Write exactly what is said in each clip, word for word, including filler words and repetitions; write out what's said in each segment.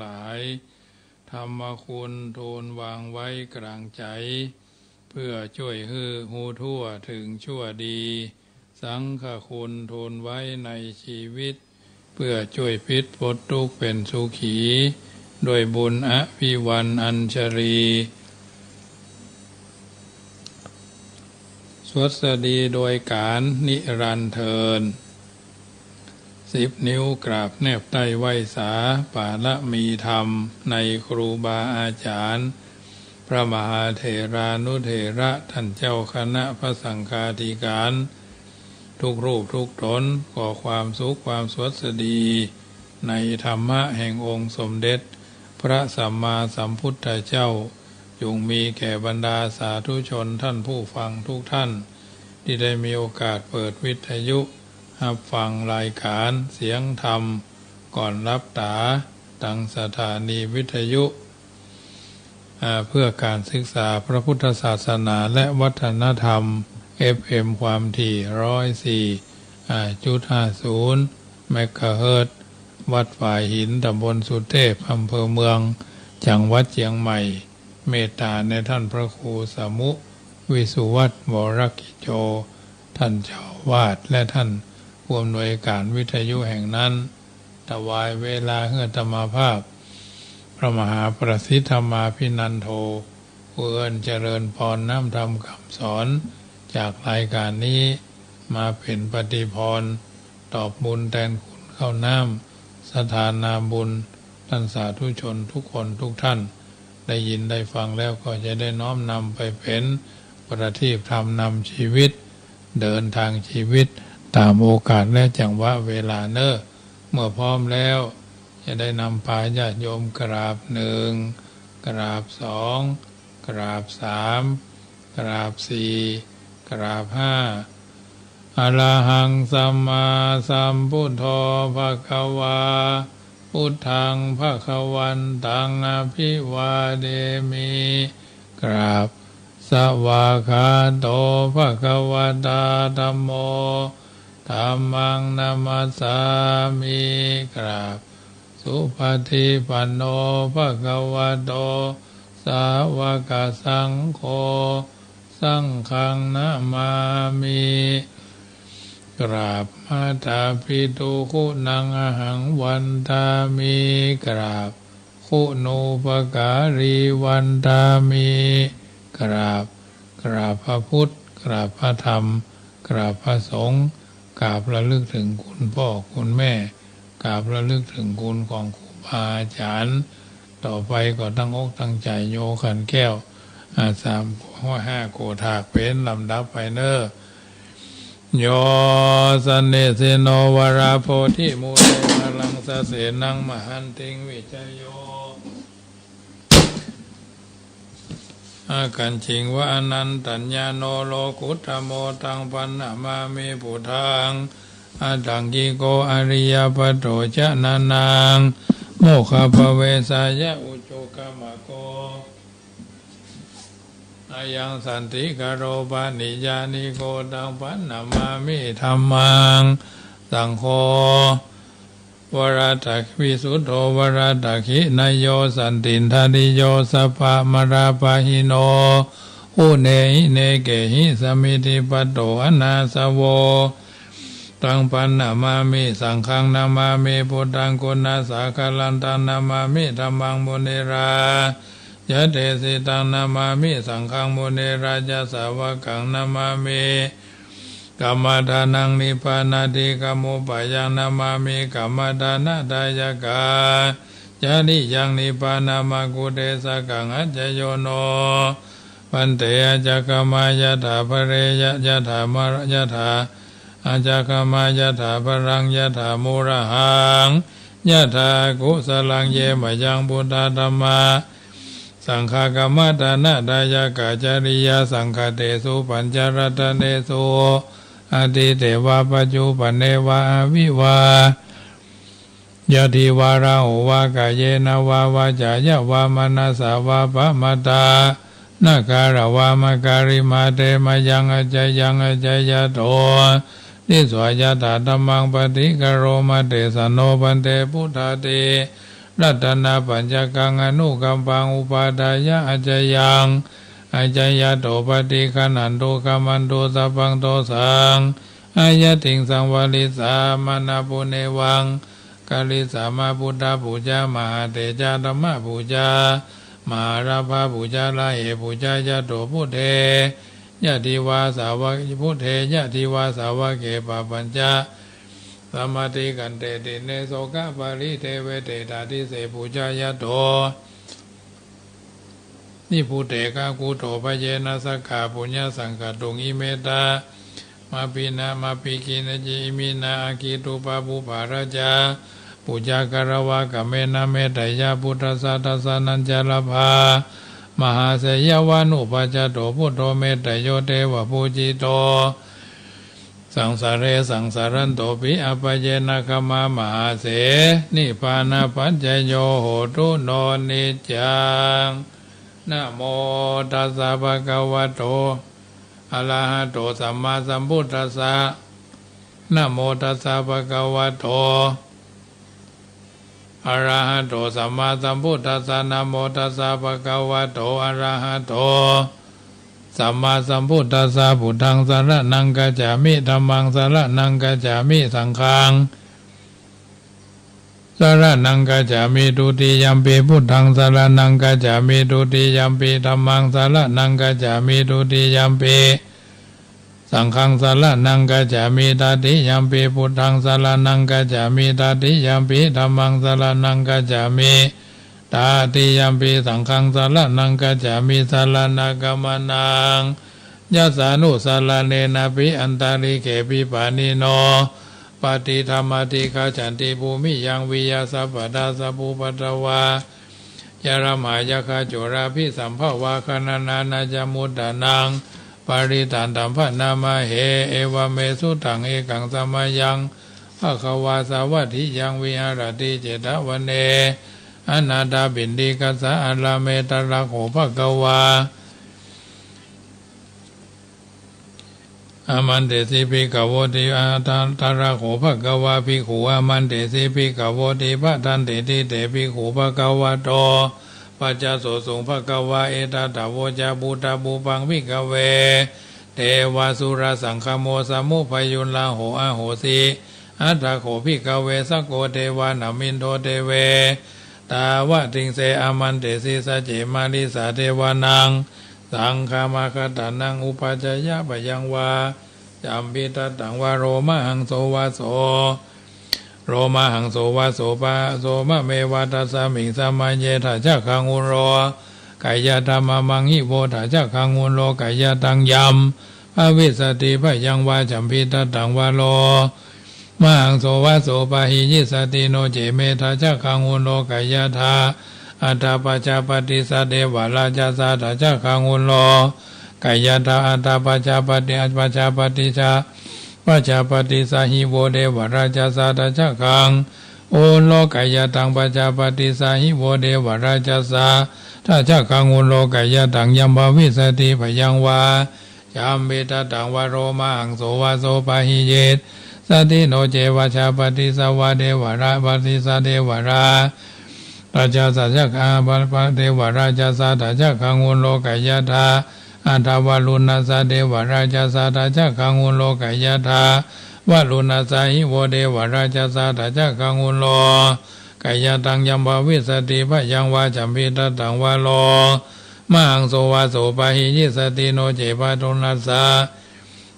หลาย ธรรมคุณทูลวางไว้กลางใจ๋ เพื่อจ้วยหื้อฮู้ทั่วเถิงชั่วดี สังฆคุณทูลไว้ในชีวิต เพื่อจ้วยปิดปลดตุ๊กข์เป๋นสุขี ด้วยบุญอภิวรรณอัญชลี สวัสดีโดยการนิรันดร์เทิน สิบนิ้วกราบแนบใต้ไหว้สา ปารมีธรรมในครูบาอาจ๋ารย์ พระมหาเถรานุเถระ ท่านเจ้าคณะพระสังฆาธิการ ทุกรูปทุกต๋น ขอความสุขความสวัสดี ในธรรมะแห่งองค์สมเด็จพระสัมมาสัมพุทธเจ้า จงมีแก่บรรดาสาธุชนท่านผู้ฟังทุกท่าน ตี้ได้มีโอกาสเปิดวิทยุ ฮับฟังรายการเสียงธรรม ก่อนหลับต๋า ตังสถานีวิทยุ อ่า เพื่อการศึกษาพระพุทธศาสนาและวัฒนธรรม เอฟเอ็ม ความถี่ ร้อยสี่จุดห้าศูนย์ เมกะเฮิรตซ์ วัดฝายหิน ต๋ำบลสุเทพ อำเภอเมือง จังหวัดเจียงใหม่ เมตต๋าในท่านพระครูสมุ วิสุวัฒน์ วรกิจโจ ท่านเจ้าอาวาส และท่านผู้อำนวยการวิทยุแห่งนั้น ถวายเวลาหื้ออาตมาภาพ พระมหาประสิทธธรรมาภินันโท ผู้เอิ้นเจริญพรน้ำธรรมคำสอน จากรายการนี้ มาเป๋นปฏิพร ตอบบุญแตนคุณข้าวน้ำ สถานาบุญ ท่านสาธุชนทุกคนทุกท่าน ได้ยินได้ฟังแล้วก็จะได้น้อมนำไปเป๋นประทีปธรรมนำชีวิต เดินทางชีวิต ต๋ามโอกาสและจังหวะเวลาเน่อ เมื่อพร้อมแล้ว จะได้นำพาญาติโยมกราบหนึ่ง กราบสอง กราบสาม กราบสี่ กราบห้า อะระหัง สัมมาสัมพุทโธ ภะคะวา พุทธัง ภะคะวันตัง อะภิวาเทมิ กราบ สวากขาโต ภะคะวะตา ธัมโม ธัมมัง นะมัสสามิ กราบ สุปะฏิปันโน ภะคะวะโต สาวะกะสังโฆ สังฆัง นะมามิ กราบ มาตาปิตุ คุณัง อะหัง วันทามิ กราบ คุณูปการี วันทามิ กราบ กราบพระพุทธ กราบพระธรรม กราบพระสงฆ์ กราบระลึกถึงคุณพ่อคุณแม่ กราบระลึกถึงคุณของครูบาอาจ๋ารย์ ต่อไปก็ตั้งอกตั้งใจ๋โยขันแก้ว อ่า สาม ห้า โกฏฐากเป๋นลำดับไปเน่อ โย สะเนสสิโน วะระโพธิมูเล มะรังสะเสนัง มะหันติง วิจโย อากัญจิง วะอนันตัญญาโณ โลกุตตะโม ตัง ปัณณมามิ ปุทธัง อัตถังกิโก อะริยะปัตโต จะนะนัง โมคคัพพะเวสายะ อุจุกะมะโก อะยัง สันติกะโร ปะริญญาณิโก ตัง ปัณณมามิ ธัมมัง สังโฆ วรัตถะ วิสุทโธ วรัตถะขิณโย สันตินทะริโย สัพพะมะระปะหิโน อุเณหิเณเกหิ สะมิทธิปัตโต อะนาสะโว ตัง ปัณณมามิ สังฆัง นะมามิ พุทธัง กุณาสะกะลันตัง นะมามิ ธัมมัง มุนิราชะเดสิตัง นะมามิ สังฆัง มุนิราชะสาวะกัง นะมามิ กัมมะทานัง นิพพานาทิกะมุปปะยัง นะมามิ กัมมะทานะทายะกา จะริยัง นิพพานะมะกขุเทสะกัง อัจฉโยโน ภันเต อัจฉะกะมะ ยะถาภะเรยะ ยะถา มะ ยะถา อัจฉะกะมะ ยะถาภะรัง ยะถามูระหัง ยะถากุสะลัง เย มะยัง พุทธะ ธัมมะ สังฆะ กัมมะทานะทายะกา จะริยาสังขะเตสุ ปัญจะรัตเนสุ อะตีเตวะ ปัจจุปันเนวะ อะวิวา ยะทิวา ราหุวะ กาเยนะวะ วาจายะวะ มะนะสสะวะ ปะมาทานะ กาละวะ มะกะริมาเต มะยัง อัจฉยัง อัจฉยะโต ทิสสะ ยะถาธัมมัง ปะฏิกะโรมะ เตสะโน ภันเต พุทธาติ รัตนปัจจกัง อนุกัมปัง อุปาทายะ อาชยัง อาชญาโต ปฏิฆันหันตุ ฆันตุ สัพพัง โทสัง อายาติง สังวาริสามา นา ปุเนวัง กริสสามา พุทธปูจา มหาเตจา ธัมมปูจา มหาลาภาปูจา ลาเหปูจา ยะโถ พุทเท ยะ ทิวาสาวะ พุทเท ยะ ทิวาสาวะเก ปะปัญจะ สัมมาทิฏฐิกันเตติ เน โสกะปะริเทเวเต ตาทิเสสปูจา ยะโถ นิพพุเต กะกุโต ภะเยนะ สักขะ ปุญญะสังขะตุง อิเม ตะ มาปินะ มาปิกินะจิ อิมินะ อาคิตุปะปุปปะราชา ปูจา กะระวะกะเมนะ เมตตะยะ พุทธัสสะ ทัสสะนัญจะละภา มหาเสยะวะนุปัจจโต พุทโธ เมตตะโย เตวะปูจิโต สังสาเร สังสารันโตปิ อัปปะเยนะ ขะมะ มหาเส นิพพานะปัจจโย โหตุ โน นิจจัง นะโมตัสสะ ภะคะวะโต อะระหะโต สัมมาสัมพุทธัสสะ นะโมตัสสะ ภะคะวะโต อะระหะโต สัมมาสัมพุทธัสสะ นะโมตัสสะ ภะคะวะโต อะระหะโต สัมมาสัมพุทธัสสะ พุทธัง สะระณัง กัจฉามิ ธัมมัง สะระณัง กัจฉามิ สังฆัง สะระณัง กัจฉามิ ทุติยัมปิ พุทธัง สะระณัง กัจฉามิ ทุติยัมปิ ธัมมัง สะระณัง กัจฉามิ ทุติยัมปิ สังฆัง สะระณัง กัจฉามิ ตติยัมปิ พุทธัง สะระณัง กัจฉามิ ตติยัมปิ ธัมมัง สะระณัง กัจฉามิ ตติยัมปิ สังฆัง สะระณัง กัจฉามิ สะระณะกะมะนัง ยัสสานุสะระเณนะปิ อันตะริกเขปิ ปาณิโน ปะติฏฐัม อธิกขัชชันติ ภูมิยัม วิยา สัพพะทา สัพพุปัทวา ยะระมหายักขา โจราภิสัมภะวา คะนะนะนะจะมุตตะนัง ปะริตตันตัมภะนะมะเห เอวะเม สุตัง เอกัง สะมะยัง ภะคะวา สาวัตถิยัง วิหะระติ เจตะวะเน อะนาถะปิณฑิกะสะ อารามะ ตะถะโข ภะคะวา อามันเตสิ ภิกขะโวติ อา ตะ ตะถะโข ภะคะวา ภิกขุ อามันเตสิ ภิกขะโวติ ภัทธันเตติ เต ภิกขุ ภะคะวะโต ปัสสะโสสุง ภะคะวา เอตัสสะ โวจะ พุทธัสสะ ปุพพัง ภิกขะเว เตวะสุรสังคะโม สะมุปพะยุตตะ โห อะโหสิ อัตถะโข ภิกขะเว สะโก เตวะ นะมินโท เตเว ตาวะติงเส อามันเตสิ สะเจ มะริสา เตวะนัง สังฆะมะคะตะนัง อุปัชฌายะ ปะยังวา จัมภิทัตตังวะ โรมะหังโสวะโส โรมะหังโสวะโส ปะ โสมะเมวะ ทัสสะมิง สะมะเย ทัชชะฆัง อุโร กะยะทะ มะมัง หิ โว ทัชชะฆัง อุโร กะยะทัง ยัม ภะวิสสะติ ปะยังวา จัมภิทัตตังวะ โรมะหังโสวะโส ปะหิยิสสะติ โนเจ เม ทัชชะฆัง อุโร กะยะทะ อัตถะปัจจาปะติสสะ เตวะราชะสัสสะ ทัชชะฆัง อุโร กะยะทะ อัตถะปัจจาปะติ อัตถะปัจจาปะติสสะ ปัจจาปะติสสะ หิ โว เตวะราชะสัสสะ ทัชชะฆัง อุโร กะยะทัง ปัจจาปะติสสะ หิ โว เตวะราชะสัสสะ ทัชชะฆัง อุโร กะยะทัง ยัม ภะวิสสะติ ปะยังวา จัมภิทัตตังวะ โรมะหังโสวะโส ปะหิยิสสะติ โนเจ ปัจจาปะติสสะวะ เตวะราชะปะติสสะ เตวะราชะสัสสะ ทัชชะฆัง ปะ ปะ เตวะราชะสัสสะ ทัชชะฆัง อุโร กะยะทะ อัตถะวะรุณัสสะ เตวะราชะสัสสะ ทัชชะฆัง อุโร กะยะทะ วะรุณัสสะ หิ โว เตวะราชะสัสสะ ทัชชะฆัง อุโร กะยะทัง ยัม ภะวิสสะติ ปะยังวา จัมภิทัตตังวะ โรมะหังโสวะโส ปะหิยิสสะติ โนเจ ปะรุณัสสะ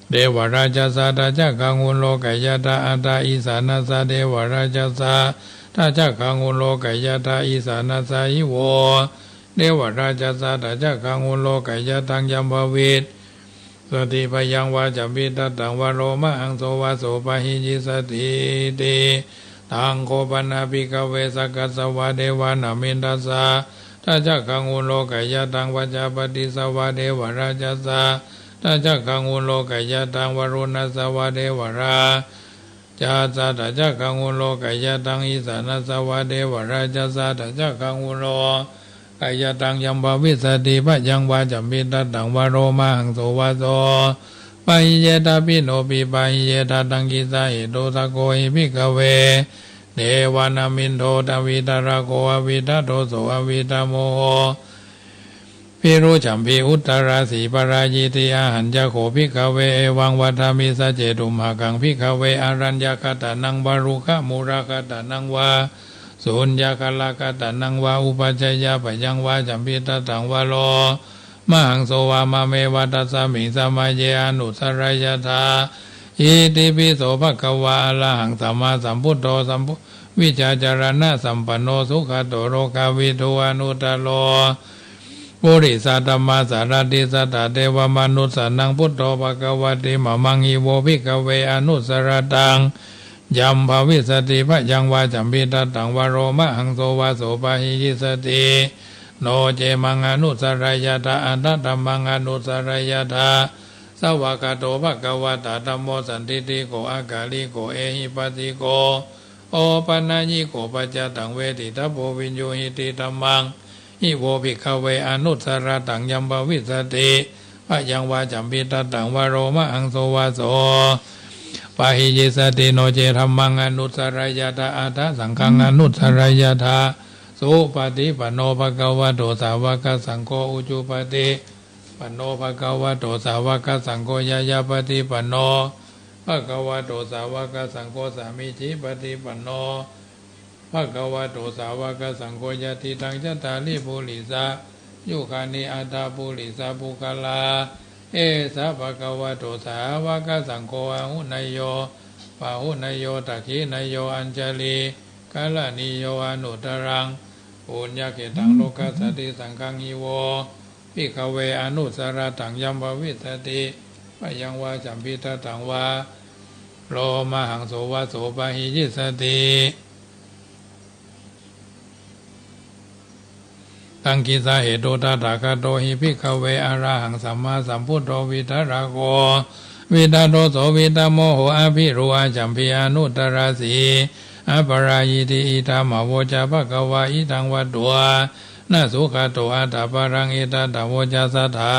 เตวะราชะสัสสะ ทัชชะฆัง อุโร กะยะทะ อัตถะอีสานัสสะ เตวะราชะสัสสะ ทัชชะฆัง อุโร กะยะทะ อีสานัสสะ หิ โว เตวะราชะสัสสะ ทัชชะฆัง อุโร กะยะทัง ยัม ภะวิสสะติ ปะยังวา จัมภิทัตตังวะ โรมะหังโสวะโส ปะหิยิสสะติ ติ ตัง โข ปะนะ ภิกขะเว สักกัสสะวะ เตวะนะมินทัสสะ ทัชชะฆัง อุโร กะยะทัง ปัจจาปะติสสะวะ เตวะราชะสัสสะ ทัชชะฆัง อุโร กะยะทัง วะรุณัสสะวะ เตวะราชะสัสสะ ทัชชะฆัง อุโร กะยะทัง อีสานัสสะวะ เตวะราชะสัสสะ ทัชชะฆัง อุโร กะยะทัง ยัม ภะวิสสะติ ปะยังวา จัมภิทัตตังวะ โรมะหังโสวะโส ปะหิเยทะ ปิโนปิ ปะหิเยทะ ทัง คิสสะเหตุ สะ โก หิ ภิกขะเว เทวานามินโท อวิตรโก อวิตโทโส อวิตโมโห ภิรุชัมภี อุตตราสี ปรายิติ อาหัญญโข ภิกขเว เอวังวัทธามิ สัจเจ ทุมหะกัง ภิกขเว อรัญญคตนังวา รุกขมูลคตนังวา สุญญาคาลคตนังวา อุปัชชยาพยังวา จัมพิทัตถังวา โลมหังโสวา มะเมวะ ตัสสมิงสมัยเย อนุสสรยถา อิติปิโส ภะคะวา อะระหัง สัมมาสัมพุทโธ สัมพุ วิชชาจรณะสัมปันโน สุขโต โลกวิทู อนุตตโร ปุริสธัมมาสารถิ สัตถเทวมนุสสานัง พุทโธ ภะคะวะติ มะมัง อิโว ภิกขเว อนุสสรตัง ยัมภวิสสติ พยังวา จัมพิทัตถังวา โลมหังโสวา โสปะหิยิสสติ โนเจ มัง อนุสสรยถา อัฏฐะธัมมัง อนุสสรยถา สวากขาโต ภะคะวะตะ ธัมโม สันทิฏฐิโก อะกาลิโก เอหิปัสสิโก โอปะนัยญิโก ปัจจัตตัง เวทิตัพโพ วิญญูหิติ ธัมมัง อิโว ภิกขเว อนุสสรตัง ยัมภวิสสติ พยังวา จัมพิทัตถังวา โลมหังโสวา โสปะหิยิสสติ โนเจ ธัมมัง อนุสสรยถา อัฏฐะสังฆัง อนุสสรยถา สุปะฏิปันโน ภะคะวะโต สาวะกะสังโฆ อุจุปะฏิปันโน ภะคะวะโต สาวะกะสังโฆ ญาญาปะฏิปันโน ภะคะวะโต สาวะกะสังโฆ สามีจิปะฏิปันโน ภะคะวะโต สาวะกะสังโฆ ยะติตัง จัตตาริ ปุริสายุคานิ อัฏฐะปุริสาปุคคลา เอสะ ภะคะวะโต สาวะกะสังโฆ อาหุเนยโย ปาหุเนยโย ทักขิเนยโย อัญชะลีกะระณีโย อนุตตรัง ปุญญะเขตัง โลกัสสะติ สังฆัง อิโว ภิกขเว อนุสสรตัง ยัมภวิสสติ พยังวา จัมพิทัตถังวา โลมหังโสวา โสปะหิยิสสติ ตัง กิสสาเหตุ ตถาคโต หิ ภิกขเว อะระหัง สัมมาสัมพุทโธ วิตรโก วิตโทโส วิตโมโห อภิรูอา จัมภี อนุตตราสี อัปปะรายิติ อิทัง อโวจา ภะคะวา อิทัง วัตถุ อา นะ สุขโต อัฏฐะปะรัง เอตัตถะ โวจา สัตถา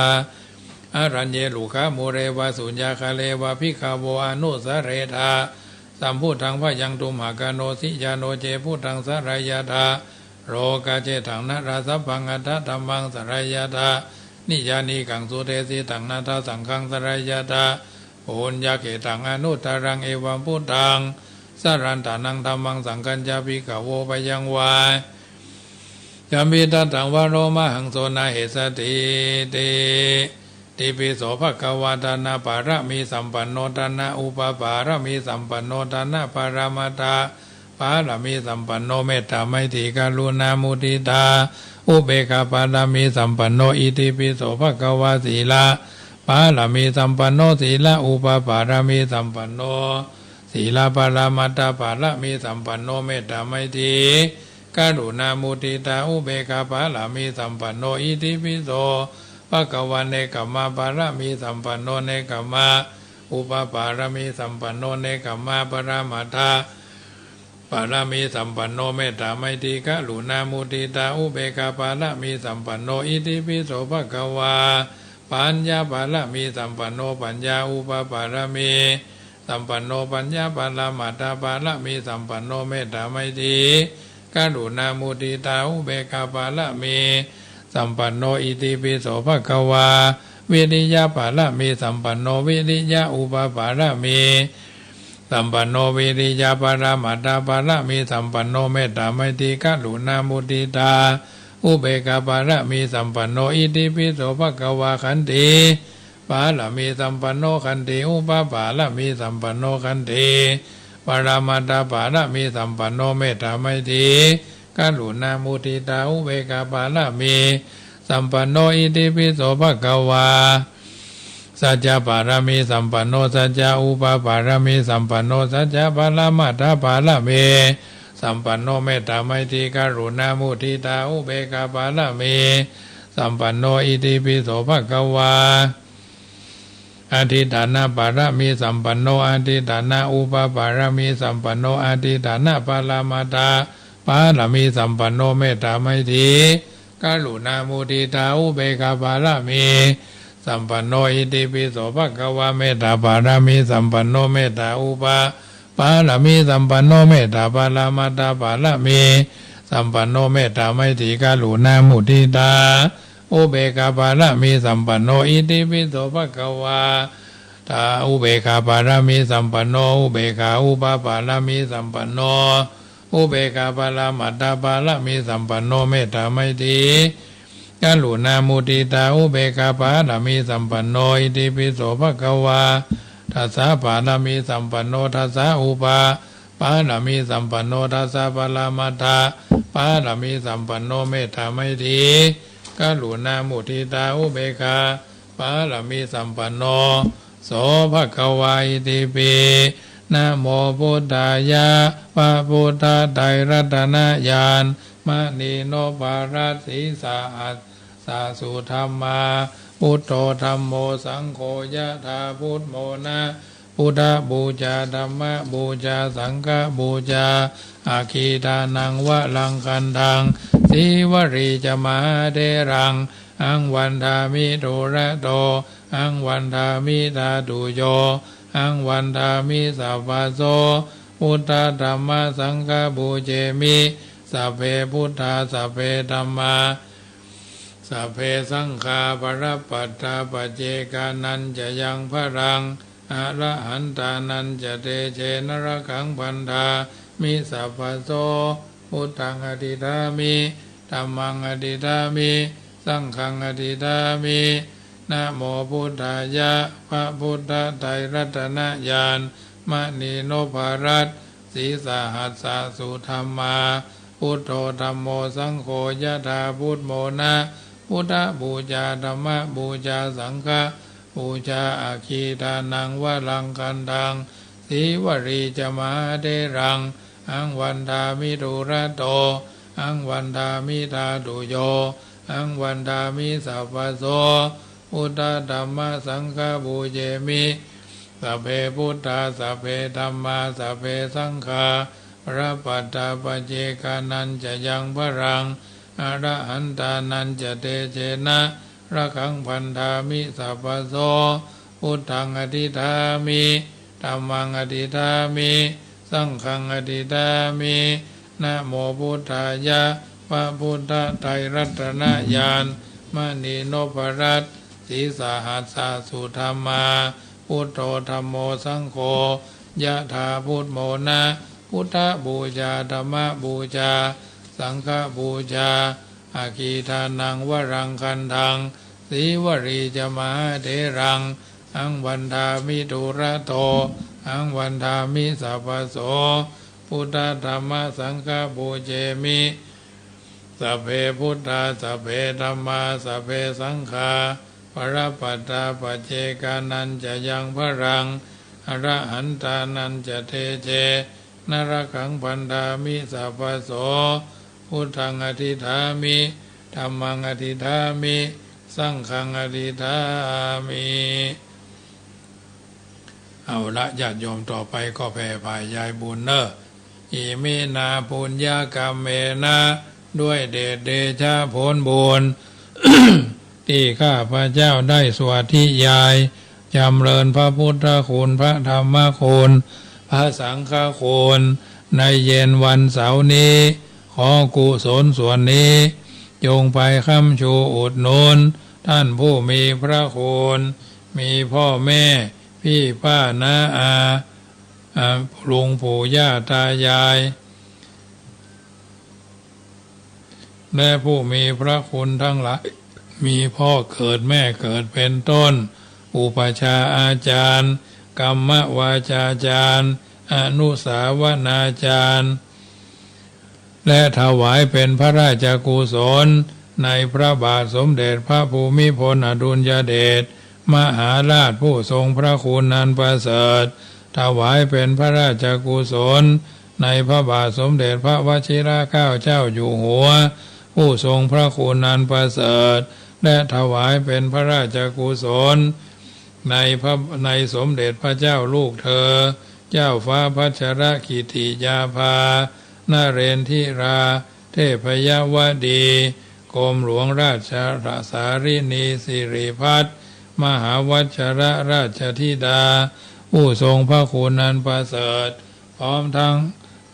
อะรัญเย รุกขะมูเลวา สุญญาคาเลวา ภิกขะโว อนุสสะเรทา สัมพุทธัง พยัง ทุมหะกะโน สิยาโน เจ พุทธัง สะระยะถา โลกะเชฏฐัง นะระ สัพพัง อัฏฐะธัมมัง สะระยะถา นิยานิกัง สุเทสิตัง นะระ สังฆัง สะระยะถา ปุญญะเขตัง อนุตตรัง เอวัม พุทธัง สะรันตะนัง ธัมมัง สังฆัญจะ ภิกขะโว พยังวา จัมพิทัตถังวา โลมหังโส นะเหสะถีติ ติปิโส ภะคะวา ทานะปะระมีสัมปันโน ทานะอุปะปะระมีสัมปันโน ทานะปะระมัตถะปะระมีสัมปันโน เมตตาไมตรีกรุณามุทิตาอุเบกขาปะระมีสัมปันโน อิติปิโส ภะคะวา สีละปะระมีสัมปันโน สีละอุปะปะระมีสัมปันโน สีละปะระมัตถะปะระมีสัมปันโน เมตตาไมตรีกรุณามุทิตาอุเบกขาปะระมีสัมปันโน อิติปิโส ภะคะวา เนกขัมมะปะระมีสัมปันโน เนกขัมมะอุปะปะระมีสัมปันโน เนกขัมมะปะระมัตถะปะระมีสัมปันโน เมตตาไมตรีกรุณามุทิตาอุเบกขาปะระมีสัมปันโน อิติปิโส ภะคะวา ปัญญาปะระมีสัมปันโน ปัญญาอุปะปะระมีสัมปันโน ปัญญาปะระมัตถะปะระมีสัมปันโน เมตตาไมตรีกรุณามุทิตาอุเบกขาปะระมีสัมปันโน อิติปิโส ภะคะวา วิริยะปะระมีสัมปันโน วิริยะอุปะปะระมีสัมปันโน วิริยะปะระมัตถะปะระมีสัมปันโน เมตตาไมตรีกรุณามุทิตาอุเบกขาปะระมีสัมปันโน อิติปิโส ภะคะวา ขันติปะระมีสัมปันโน ขันติอุปะปะระมีสัมปันโน ขันติปะระมัตถะปะระมีสัมปันโน เมตตาไมตรีกรุณามุทิตาอุเบกขาปะระมีสัมปันโน อิติปิโส ภะคะวา สัจจะปะระมีสัมปันโน สัจจะอุปะปะระมีสัมปันโน สัจจะปะระมัตถะปะระมีสัมปันโน เมตตาไมตรีกรุณามุทิตาอุเบกขาปะระมีสัมปันโน อิติปิโส ภะคะวา อธิฏฐานะปะระมีสัมปันโน อธิฏฐานะอุปะปะระมีสัมปันโน อธิฏฐานะปะระมัตถะปะระมีสัมปันโน เมตตาไมตรีกรุณามุทิตาอุเบกขาปะระมีสัมปันโน อิติปิโส ภะคะวา เมตตาปะระมีสัมปันโน เมตตาอุปะ ปารมีสัมปันโน เมตตาปรมัตถปารมีสัมปันโน เมตตาไมตรีกรุณามุทิตาอุเบกขาปารมีสัมปันโน อิติปิโสภะคะวา ตาอุเบกขาปารมีสัมปันโน อุเบกขาอุปปารมีสัมปันโน อุเบกขาปรมัตถปารมีสัมปันโน เมตตาไมตรีกรุณามุทิตาอุเบกขาปารมีสัมปันโน อิติปิโสภะคะวา ทัสสะปารมีสัมปันโน ทัสสะอุปปารมีสัมปันโน ทัสสะปรมัตถปารมีสัมปันโน เมตตาไมตรีกรุณามุทิตาอุเบกขา ปารมีสัมปันโน โสภะคะวา อิติปิ นะโมพุทธายะ พระพุทธไตรรัตนญาณมณีนพรัตน์ ศรีสหัสสสุธัมมา พุทโธธัมโมสังโฆ ยะถา พุทโมนะ พุทธบูชา ธัมมบูชา สังฆบูชา อัคคีทานัง วรังคันธัง สีวลีจมหาเถรัง หัง วันทามิ ทุระโต หัง วันทามิ ทาตุโย หัง วันทามิ สัพพโส พุทธธัมมสังฆ ปูเชมิ สัพเพ พุทธา สัพเพ ธัมมา สัพเพ สังฆา บลปัตตา ปัจเจกานัญจะยัง บลัง อรหันตานัญจะ เตเชนะ รักขัง บัณฑามิ สัพพโส พุทธัง อธิษฐามิ ธัมมัง อธิษฐามิ สังฆัง อธิษฐามิ นะโมพุทธายะ พระพุทธไตรรัตนญาณมณีนพรัตน์ ศรีสหัสสสุธัมมา พุทโธธัมโมสังโฆ ยะถา พุทโมนะ พุทธบูชา ธัมมบูชา สังฆบูชา อัคคีทานัง วรังคันธัง สีวลีจมหาเถรัง หัง วันทามิ ทุระโต หัง วันทามิ ทาตุโย หัง วันทามิ สัพพโส พุทธธัมมสังฆ ปูเชมิ สัพเพ พุทธา สัพเพ ธัมมา สัพเพ สังฆา บลปัตตา ปัจเจกานัญจะยัง บลัง อรหันตานัญจะ เตเชนะ รักขัง บัณฑามิ สัพพโส พุทธัง อธิษฐามิ ธัมมัง อธิษฐามิ สังฆัง อธิษฐามิ นะโมพุทธายะ พระพุทธไตรรัตนญาณมณีนพรัตน์ ศรีสหัสสสุธัมมา พุทโธธัมโมสังโฆ ยะถา พุทโมนะ พุทธบูชา ธัมมบูชา สังฆบูชา อัคคีทานัง วรังคันธัง สีวลีจมหาเถรัง หัง วันทามิ ทุระโต หัง วันทามิ สัพพโส พุทธธัมมสังฆ ปูเชมิ สัพเพ พุทธา สัพเพ ธัมมา สัพเพ สังฆา บลปัตตา ปัจเจกานัญจะยัง บลัง อรหันตานัญจะ เตเชนะ รักขัง บัณฑามิ สัพพโส พุทธัง อธิษฐามิ ธัมมัง อธิษฐามิ สังฆัง อธิษฐามิ เอาละ ญาติโยม ต่อไปก็แผ่ฝ่ายยายบุญเนอะ อิมินา ปุญญกัมเมนะ ด้วยเดชเดชะผลบุญ ตี้ข้าพเจ้าได้สวดทิยาย จำเริญพระพุทธคุณ พระธรรมคุณ พระสังฆคุณ ในเย็นวันเสาร์นี้ ขอกุศลส่วนนี้ จงไปค้ำชูอุดหนุน ท่านผู้มีพระคุณ มีพ่อแม่ พี่ป้าน้าอา อ่า ลุงปู่ย่าตายาย และผู้มีพระคุณทั้งหลาย มีพ่อเกิดแม่เกิดเป็นต้น อุปัชฌาย์อาจารย์ กรรมวาจาจารย์ อนุสาวนาจารย์ และถวายเป็นพระราชกุศล ในพระบาทสมเด็จพระภูมิพลอดุลยเดช มหาราชผู้ทรงพระคุณอันประเสริฐ ถวายเป็นพระราชกุศล ในพระบาทสมเด็จพระวชิรเกล้าเจ้าอยู่หัว ผู้ทรงพระคุณอันประเสริฐ และถวายเป็นพระราชกุศล ในพระ ในสมเด็จพระเจ้าลูกเธอ เจ้าฟ้าพัชรกิติยาภา นเรนทิรา เทพยวดี กรมหลวงราชสารินีสิริพัฒน์ มหาวัชรราชธิดา ผู้ทรงพระคุณอันประเสริฐ พร้อมทั้ง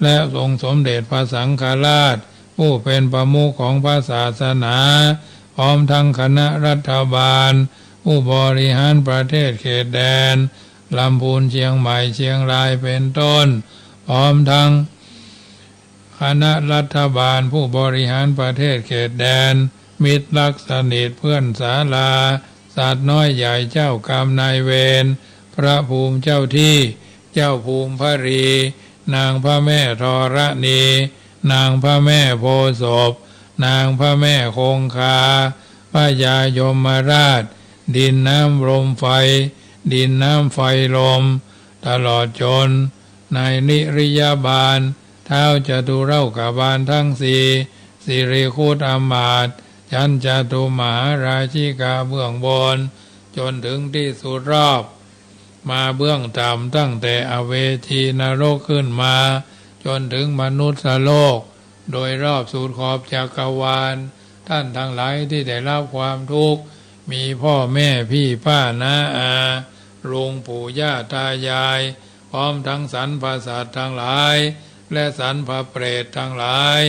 และองค์สมเด็จพระสังฆราช ผู้เป๋นประมุขของพระศาสนา พร้อมทั้งคณะรัฐบาล ผู้บริหารประเทศเขตแดน ลำพูน เชียงใหม่ เชียงราย เป๋นต้น พร้อมทั้ง คณะรัฐบาลผู้บริหารประเทศเขตแดน มิตรรักสนิทเพื่อนศาลา สัตว์น้อยใหญ่เจ้ากรรมนายเวร พระภูมิเจ้าที่ เจ้าภูมิพรี นางพระแม่ธรณี นางพระแม่โพธิ์ศพ นางพระแม่คงคา พญายมราช ดินน้ำลมไฟ ดินน้ำไฟลม ตลอดจน นายนิริยบาล ท้าวจตุรโลกบาลทั้งสี่ สิริคุตอำมาตย์ ชั้นจตุมหาราชิกาเบื้องบน จนถึงที่สุดรอบ มาเบื้องต่ำตั้งแต่อเวจีนรกขึ้นมา จนถึงมนุษย์โลก โดยรอบสุดขอบจักรวาล ท่านทั้งหลายที่ได้รับความทุกข์ มีพ่อแม่พี่ป้าน้าอา ลุงปู่ย่าตายาย พร้อมทั้งสรรพสัตว์ทั้งหลาย และสรรพเปรตทั้งหลาย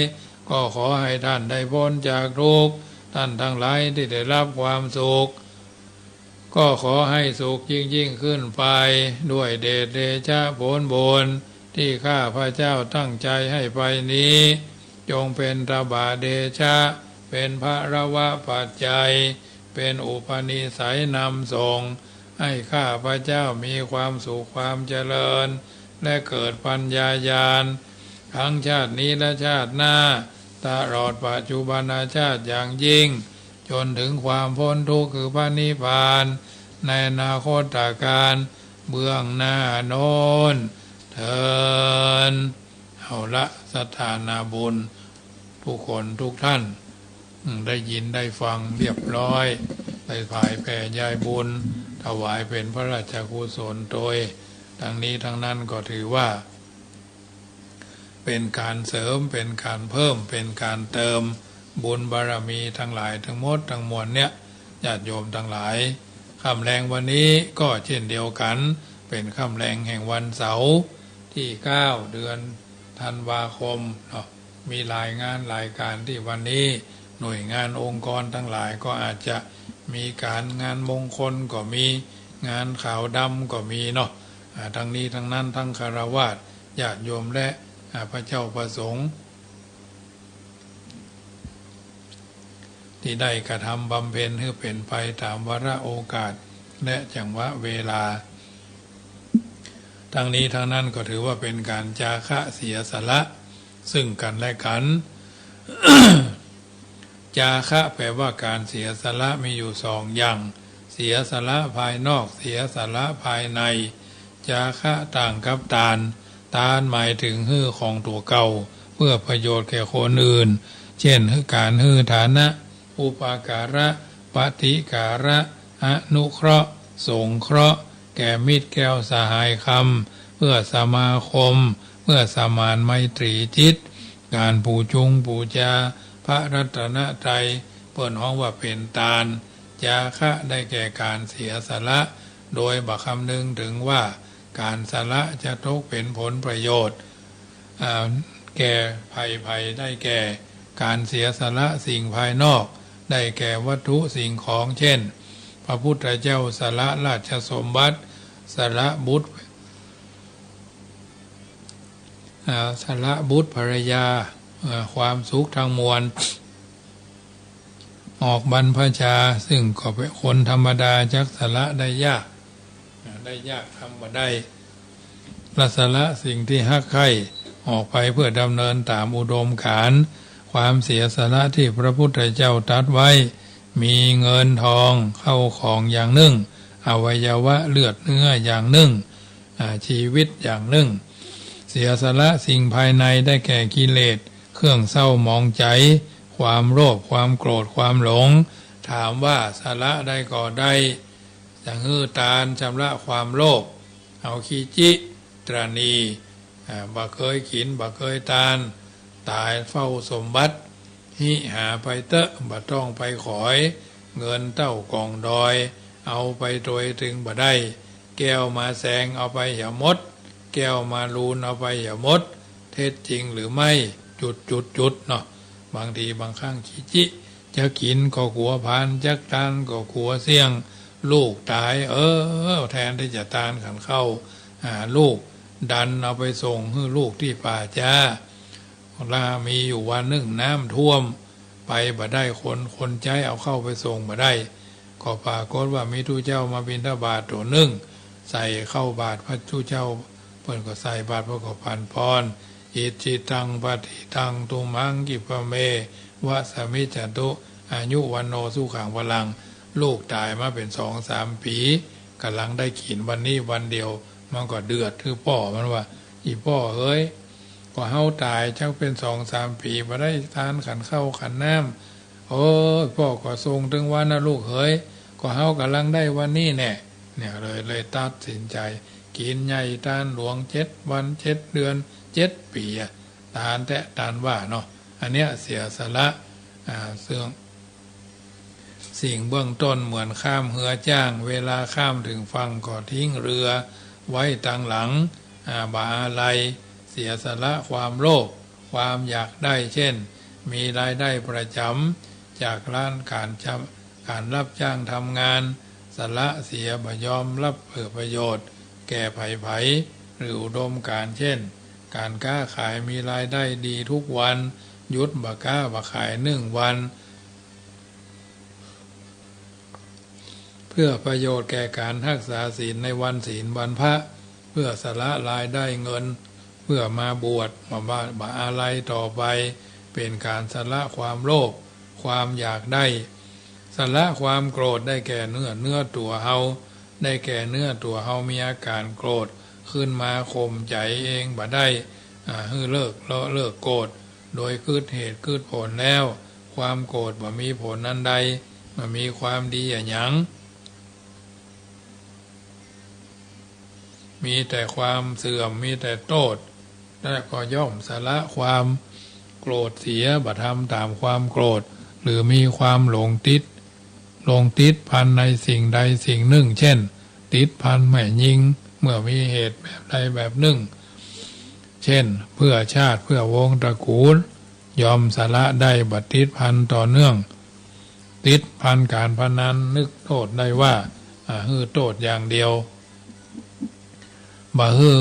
ก็ขอให้ท่านได้พ้นจากทุกข์ ท่านทั้งหลายที่ได้รับความสุข ก็ขอให้สุขยิ่งๆ ขึ้นไป ด้วยเดชเดชะผลบุญ ที่ข้าพเจ้าตั้งใจให้ไปนี้ จงเป็นตบะเดชะ เป็นพระรวะปัจจัย เป็นอุปนิสัยนำส่ง ให้ข้าพเจ้ามีความสุขความเจริญ และเกิดปัญญาญาณ ทั้งชาตินี้และชาติหน้า ตลอดปัจจุบันชาติอย่างยิ่ง จนถึงความพ้นทุกข์คือพระนิพพาน ในอนาคตกาลเบื้องหน้าโน้น เทอญ เอาละ ศรัทธานาบุญ ทุกคนทุกท่าน อืม ได้ยินได้ฟังเรียบร้อย ได้ผายแผ่ใยบุญ ถวายเป็นพระราชกุศลโตย ทั้งนี้ทั้งนั้นก็ถือว่า เป็นการเสริม เป็นการเพิ่ม เป็นการเติมบุญบารมีทั้งหลายทั้งหมดทั้งมวลเนี่ย ญาติโยมทั้งหลาย ค่ำแลงวันนี้ก็เช่นเดียวกัน เป็นค่ำแลงแห่งวันเสาร์ ที่เก้า เดือนธันวาคมเนาะ มีหลายงานหลายการที่วันนี้ หน่วยงานองค์กรทั้งหลายก็อาจจะมีการ งานมงคลก็มี งานขาวดำก็มีเนาะ อ่า ทั้งนี้ทั้งนั้น ทั้งฆราวาส ญาติโยม และ อ่า พระเจ้าพระสงฆ์ ที่ได้กระทำบำเพ็ญหื้อเป็นไปต๋ามวาระโอกาส และจังหวะเวลา ทั้งนี้ทั้งนั้นก็ถือว่าเป็นการจาคะเสียสละ ซึ่งกันและกัน จาคะแปลว่าการเสียสละมีอยู่สองอย่าง เสียสละภายนอก เสียสละภายใน จาคะต่างกับตาน ตานหมายถึงหื้อของตั๋วเก่า เพื่อประโยชน์แก่คนอื่น เช่น การหื้อฐานะ อุปการะ ปฏิการะ อนุเคราะห์ สงเคราะห์ แก่มิตรแก้วสหายคำ เพื่อสมาคม เพื่อสมานไมตรีจิต การปูจุงปูจาพระรัตนตรัย เปิ้นฮ้องว่าเป็นตาน จาคะได้แก่การเสียสละ โดยบ่คำนึงถึงว่าการสละจะตกเป็นผลประโยชน์ อ่า แก่ใผๆ ได้แก่การเสียสละสิ่งภายนอก ได้แก่วัตถุสิ่งของ เช่น พระพุทธเจ้าสละราชสมบัติ สละบุตร อ่า สละบุตรภรรยา อ่า ความสุขทั้งมวล ออกบรรพชา ซึ่งก็เป็นคนธรรมดาจักสละได้ยาก อ่า ได้ยาก ทำบ่ได้ และสละสิ่งที่ฮักใคร่ออกไปเพื่อดำเนินต๋ามอุดมการณ์ ความเสียสละที่พระพุทธเจ้าตรัสไว้ มีเงินทองเข้าของอย่างนึ่ง อวัยวะเลือดเนื้ออย่างนึ่ง อ่า ชีวิตอย่างนึ่ง เสียสละสิ่งภายในได้แก่กิเลส เครื่องเศร้าหมองใจ ความโลภ ความโกรธ ความหลง ถามว่าสละได้ก่อใด จะหื้อตานชำระความโลภ เอาขี้จิ ตระหนี่ อ่า บ่เกยกิ๋น บ่เกยตาน ต๋ายเฝ้าสมบัติ หิหาไปเต๊อะ บ่ต้องไปขอย เงินเต้ากองดอย เอาไปโตยตึงบ่ได้ แก้วมาแสงเอาไปเหียหมด แ แก้วมาลูนเอาไปอย่าหมด เท็จจริงหรือไม่ จุดจุดจุดเนาะ บางทีบางครั้งจิจิ จะกิ๋นก็กั๋วผลาญ จักตานก็กั๋วเสี้ยง ลูกต๋าย เออ แทนตี้จะตานขันข้าว อ่า ลูก ดันเอาไปส่งหื้อลูกตี้ป่าจ๊า ลามีอยู่วันนึ่งน้ำท่วม ไปบ่ได้ คน คนใจ๊เอาข้าวไปส่งบ่ได้ ก็ปรากฏว่ามีตุ๊เจ้ามาบิณฑบาตตั๋วนึ่ง ใส่ข้าวบาตรพระตุ๊เจ้า เปิ้นก็ใส่บาตร เปิ้นก็ปั๋นปอน อิจฉิตัง ปัตถิตัง ตุมหัง คิปะเม วะสะมิจฉตุ อายุ วัณโณ สุขัง พลัง ลูกต๋ายมาเป๋นสองสามปี๋ ก่ำลังได้กิ๋นวันนี้วันเดียว มันก็เดือดหื้อป้อมันว่า อี่ป้อเหย ก็เฮาต๋ายจักเป๋นสองสามปี๋ บ่ได้ตานขันข้าวขันน้ำ โอ้ย ป้อก็ส่งตึงวันนะลูกเหย ก็เฮาก่ำลังได้วันนี้แน่ เนี่ยเลย เลยตัดสินใจ๋ กิ๋นใหญ่ตานหลวง เจ็ดวัน เจ็ดเดือน เจ็ดปี๋อะ ตานแต๊ตานว่าเนาะ อันเนี้ยเสียสละ อ่า เสื่อง สิ่งเบื้องต้นเหมือนข้ามเฮือจ้าง เวลาข้ามเถิงฝั่งก็ทิ้งเฮือไว้ตังหลัง อ่า บ่อาลัย เสียสละความโลภ ความอยากได้ เช่น มีรายได้ประจ๋ำจากร้านก๋านจำ ก๋านรับจ้างทำงาน สละเสีย บ่ยอมรับเพื่อประโยชน์แก่ใผๆ หรืออุดมก๋านต์ เช่น ก๋านก๊าขายมีรายได้ดีทุกวัน หยุดบ่ก๊าบ่ขายนึ่งวัน เพื่อประโยชน์แก่ก๋านฮักษาศีลในวันศีลวันพระ เพื่อสละรายได้เงิน เพื่อมาบวช บ่ บ่ บ่อาลัยต่อไป เป๋นก๋านสละความโลภ ความอยากได้ สละความโกรธ ได้แก่เนื้อ เนื้อตั๋วเฮา ได้แก่เนื้อตั๋วเฮามีอาก๋านโกรธขึ้นมา ข่มใจ๋เองบ่ได้ อ่า หื้อเลิก ละเลิกโกรธ โดยกึ๊ดเหตุกึ๊ดผลแล้ว ความโกรธบ่มีผลอันใด บ่มีความดีอะหยัง มีแต่ความเสื่อม มีแต่โต้ษ และก็ย่อมสละความโกรธเสีย บ่ทำต๋ามความโกรธ หรือมีความหลงติด หลงติดพันในสิ่งใดสิ่งนึ่ง เช่น ติดพันแม่ญิง เมื่อมีเหตุแบบใดแบบนึ่ง เช่น เพื่อชาติ เพื่อวงศ์ตระกู๋ล ย่อมสละได้ บ่ติดพันต่อเนื่อง ติดพันก๋านพนัน นึกโต้ษได้ว่า อ่า หื้อโต้ษอย่างเดียว บ่หื้อ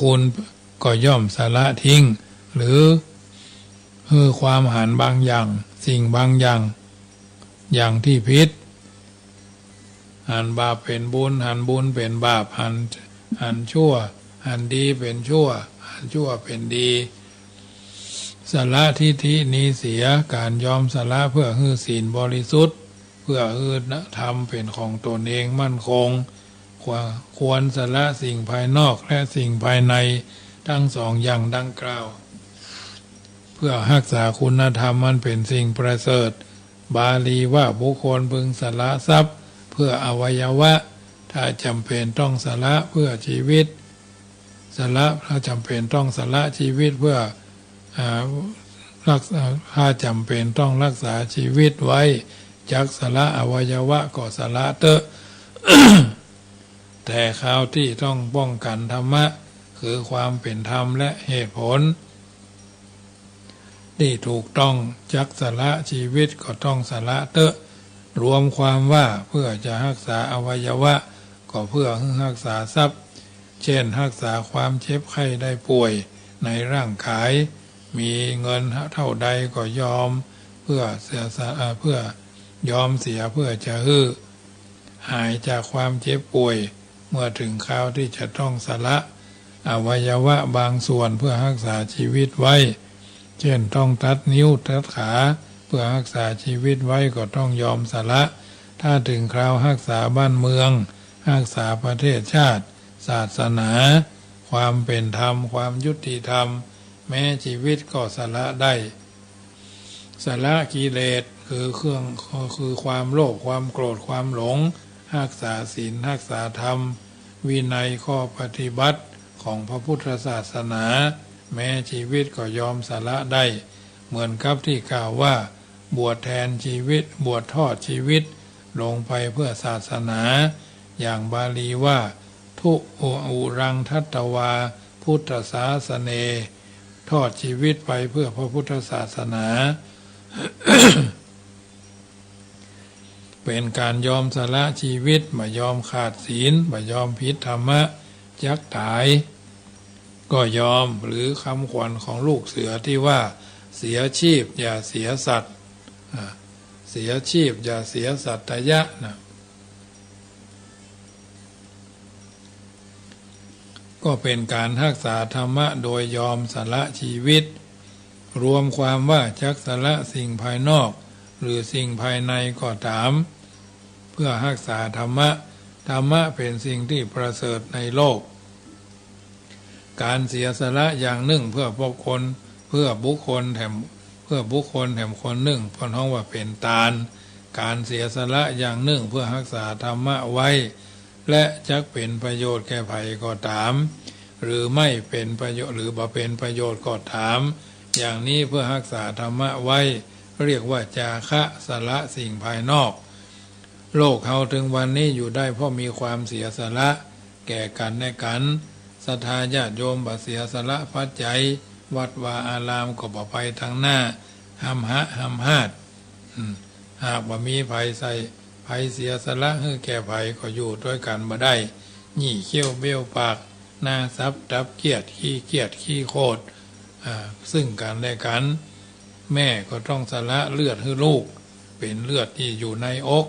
คุณ ก็ย่อมสละทิ้ง หรือหื้อความหันบางอย่าง สิ่งบางอย่าง อย่างตี้ผิด หันบาปเป๋นบุญ หันบุญเป๋นบาป หัน หันชั่ว หันดีเป๋นชั่ว หันชั่วเป๋นดี สละทิฏฐินี้เสีย ก๋านยอมสละเพื่อหื้อศีลบริสุทธิ์ เพื่อหื้อธรรมเป๋นของตนเองมั่นคง ควร ควรสละสิ่งภายนอกและสิ่งภายใน ทั้งสองอย่างดังกล่าว เพื่อฮักษาคุณธรรมอันเป๋นสิ่งประเสริฐ บาลีว่าบุคคลพึงสละทรัพย์เพื่ออวัยวะ ถ้าจ๋ำเป๋นต้องสละเพื่อชีวิต สละ ถ้าจ๋ำเป๋นต้องสละชีวิตเพื่อ อ่า รักษา ถ้าจ๋ำเป๋นต้องรักษาชีวิตไว้ จักสละอวัยวะก็สละเต๊อะ แต่คราวตี้ต้องป้องกั๋นธรรมะ คือความเป๋นธรรมและเหตุผลตี้ถูกต้อง จักสละชีวิตก็ต้องสละเต๊อะ รวมความว่าเพื่อจะฮักษาอวัยวะ ก็เพื่อหื้อฮักษาทรัพย์ เช่น ฮักษาความเจ็บไข้ได้ป่วยในร่างกาย มีเงินเท่าใดก็ยอม เพื่อเสียสละ เอ่อ เพื่อยอมเสีย เพื่อจะหื้อหายจากความเจ็บป่วย เมื่อเถิงคราวตี้จะต้องสละอวัยวะบางส่วนเพื่อฮักษาชีวิตไว้ เช่น ต้องตัดนิ้วตัดขา เพื่อฮักษาชีวิตไว้ก็ต้องยอมสละ ถ้าเถิงคราวฮักษาบ้านเมือง ฮักษาประเทศชาติ ศาสนา ความเป๋นธรรม ความยุติธรรม แม้ชีวิตก็สละได้ สละกิเลส คือเครื่อง คือความโลภ ความโกรธ ความหลง ฮักษาศีล ฮักษาธรรม วินัย ข้อปฏิบัติของพระพุทธศาสนา แม้ชีวิตก็ยอมสละได้ เหมือนกับตี้กล่าวว่า บวชแทนชีวิต บวชทอดชีวิตลงไปเพื่อศาสนา อย่างบาลีว่า ทุ อุ อุรัง ทัตตวา ทธสาสเน ทอดจีวิตไปเพื่อพระพุทธศาสนา เป๋นก๋านยอมสละจีวิต บ่ยอมขาดศีล บ่ยอมผิดธรรมะ จักต๋ายก็ยอม หรือคำขวัญของลูกเสือตี้ว่า เสียชีพอย่าเสียสัตว์ อ่า เสียชีพอย่าเสียสัตยะนะ ก็เป๋นก๋านฮักษาธรรมะโดยยอมสละจีวิต รวมความว่าจักสละสิ่งภายนอกหรือสิ่งภายในก็ต๋าม เพื่อฮักษาธรรมะ ธรรมะเป๋นสิ่งตี้ประเสริฐในโลก ก๋านเสียสละอย่างนึ่งเพื่อบุคคล เพื่อบุคคลแถม เพื่อบุคคลแถมคนนึ่ง เปิ้นฮ้องว่าเป๋นตาน ก๋านเสียสละอย่างนึ่งเพื่อฮักษาธรรมะไว้ และจักเป๋นประโยชน์แก่ใผก็ต๋าม หรือไม่เป๋นประโยชน์ หรือบ่เป๋นประโยชน์ก็ต๋าม อย่างนี้เพื่อฮักษาธรรมะไว้ เรียกว่าจาคะ สละสิ่งภายนอก โลกเฮาตึงวันนี้อยู่ได้เพราะมีความเสียสละแก่กั๋นและกั๋น ศรัทธาญาติโยมบ่เสียสละปัจจัย วัดวาอารามก็บ่ไปตางหน้า ฮำฮะฮำฮาด อืม หากบ่มีใผใส่ ใผเสียสละหื้อแก่ใผก็อยู่ตวยกั๋นบ่ได้ ยี่เขี้ยวเบ้ยวปาก หน้าสับตับเกียด ขี้เกียจขี้โคตร อ่า ซึ่งกั๋นและกั๋น แม่ก็ต้องสละเลือดหื้อลูก เป๋นเลือดตี้อยู่ในอก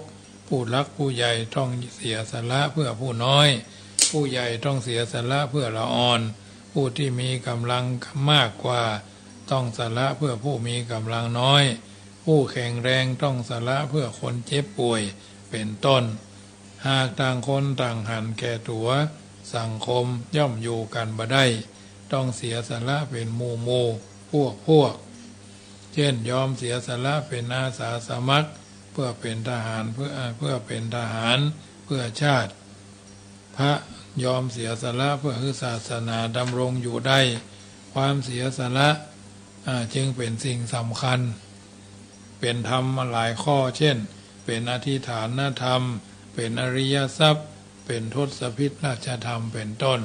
ผู้หลักผู้ใหญ่ต้องเสียสละเพื่อผู้น้อย ผู้ใหญ่ต้องเสียสละเพื่อละอ่อน ผู้ตี้มีก๋ำลังมากกว่าต้องสละเพื่อผู้มีก๋ำลังน้อย ผู้แข็งแรงต้องสละเพื่อคนเจ็บป่วย เป๋นต้น หากต่างคนต่างหันแก่ตั๋ว สังคมย่อมอยู่กั๋นบ่ได้ ต้องเสียสละเป๋นหมู่หมู่ พวกพวก เจ้นยอมเสียสละเป๋นอาสาสมัคร เพื่อเป๋นทหาร เพื่อ เพื่อเป๋นทหาร เพื่อชาติ พระยอมเสียสละเพื่อหื้อศาสนาดำรงอยู่ได้ ความเสียสละ อ่า จึงเป๋นสิ่งสำคัญ เป๋นธรรมหลายข้อ เจ้น เป๋นอธิฐานธรรม เป๋นอริยทรัพย์ เป๋นทศพิธราชธรรม เป๋นต้น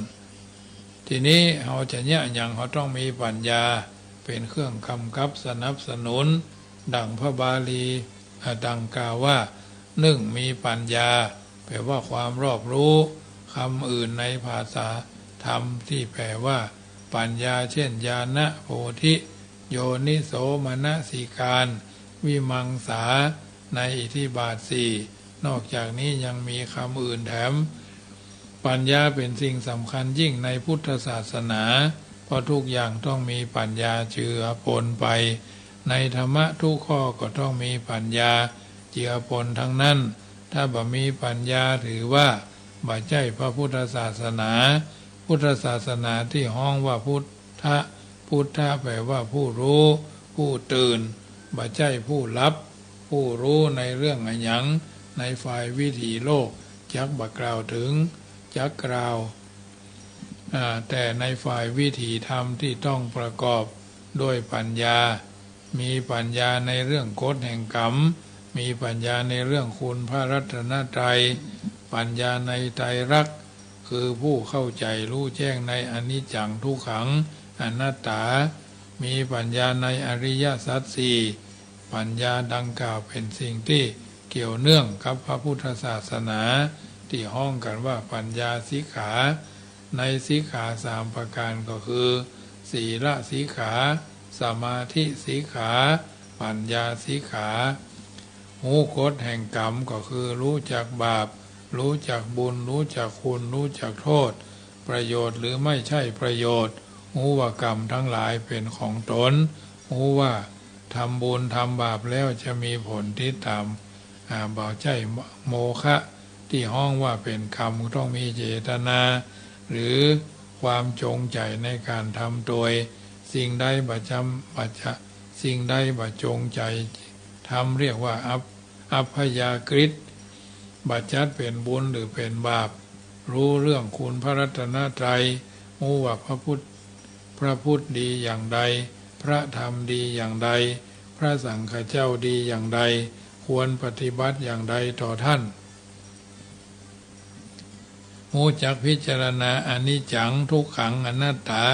ทีนี้เฮาจะเยียะหยัง เฮาต้องมีปัญญาเป๋นเครื่องกำกับสนับสนุน ดังพระบาลี อ่า ดังกล่าวว่า นึ่ง มีปัญญา แปลว่าความรอบรู้ กำอื่นในภาษาธรรมตี้แปลว่าปัญญา เจ้น ญาณ โพธิ โยนิโสมนสิการ วิมังสา ในอิทธิบาทสี่ นอกจากนี้ยังมีกำอื่นแถม ปัญญาเป๋นสิ่งสำคัญยิ่งในพุทธศาสนา เพราะทุกอย่างต้องมีปัญญาเจือปนไป ในธรรมะทุกข้อก็ต้องมีปัญญาเจือปนทั้งนั้น ถ้าบ่มีปัญญาถือว่าบ่ใจ้พระพุทธศาสนา พุทธศาสนาตี้ฮ้องว่าพุทธะ พุทธะแปลว่าผู้รู้ ผู้ตื่น บ่ใจ้ผู้หลับ ผู้รู้ในเรื่องอะหยัง ในฝ่ายวิถีโลกจักบ่กล่าวเถิง จักกล่าว อ่า แต่ในฝ่ายวิถีธรรมตี้ต้องประกอบด้วยปัญญา มีปัญญาในเรื่องกฎแห่งกรรม มีปัญญาในเรื่องคุณพระรัตนตรัย ปัญญาในไตรลักษณ์ คือผู้เข้าใจ๋ฮู้แจ้งในอนิจจังทุกขังอนัตตา มีปัญญาในอริยสัจสี่ ปัญญาดังกล่าวเป๋นสิ่งตี้เกี่ยวเนื่องกับพระพุทธศาสนา ตี้ฮ้องกั๋นว่าปัญญาสิกขา ในสิกขาสามประก๋านก็คือ ศีลสิกขา สมาธิสิกขา ปัญญาสิกขา ฮู้กฎแห่งกรรมก็คือฮู้จักบาป ฮู้จักบุญ ฮู้จักคุณ ฮู้จักโทษ ประโยชน์หรือไม่ใจ้ประโยชน์ ฮู้ว่ากรรมทั้งหลายเป๋นของตน ฮู้ว่าทำบุญทำบาปแล้วจะมีผลติดต๋าม อ่า บ่ใจ้โมฆะ ตี้ฮ้องว่าเป๋นกรรม ต้องมีเจตนา หรือความจงใจ๋ในก๋านทำตวย สิ่งใดบ่จำ บ่จะ สิ่งใดบ่จงใจ๋ทำเรียกว่าอัพ อัพยากฤต บ่จักเป๋นบุญหรือเป๋นบาป ฮู้เรื่องคุณพระรัตนตรัย ฮู้ว่าพระพุทธ พระพุทธดีอย่างใด พระธรรมดีอย่างใด พระสังฆเจ้าดีอย่างใด ควรปฏิบัติอย่างใดต่อท่าน ฮู้จักพิจารณาอนิจจัง ทุกขัง อนัตตา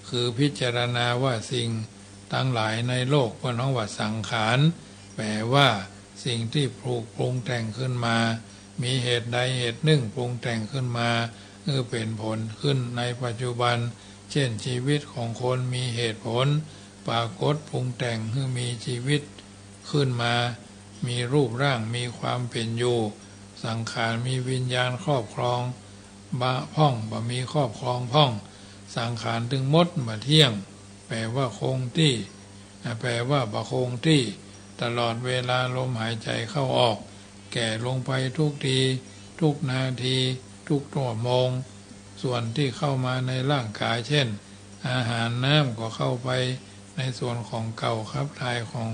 คือพิจารณาว่าสิ่งตังหลายในโลก เปิ้นฮ้องว่าสังขาร แปลว่าสิ่งตี้ถูกปรุงแต่งขึ้นมา มีเหตุใดเหตุนึ่งปรุงแต่งขึ้นมา หื้อเป๋นผลขึ้นในปัจจุบัน เจ้นชีวิตของคนมีเหตุผล ปรากฏปรุงแต่งหื้อมีชีวิตขึ้นมา มีรูปร่าง มีความเป๋นอยู่ สังขารมีวิญญาณครอบครอง บ่พ่อง บ่มีครอบครองพ่อง สังขารตึงหมดบ่เที่ยง แปลว่าคงตี้ อ่า แปลว่าบ่คงตี้ ตลอดเวลาลมหายใจเข้าออก แก่ลงไปทุกที ทุกนาที ทุกชั่วโมง ส่วนตี้เข้ามาในร่างกาย เจ้น อาหารน้ำก็เข้าไปในส่วนของเก่า ขับถ่ายของ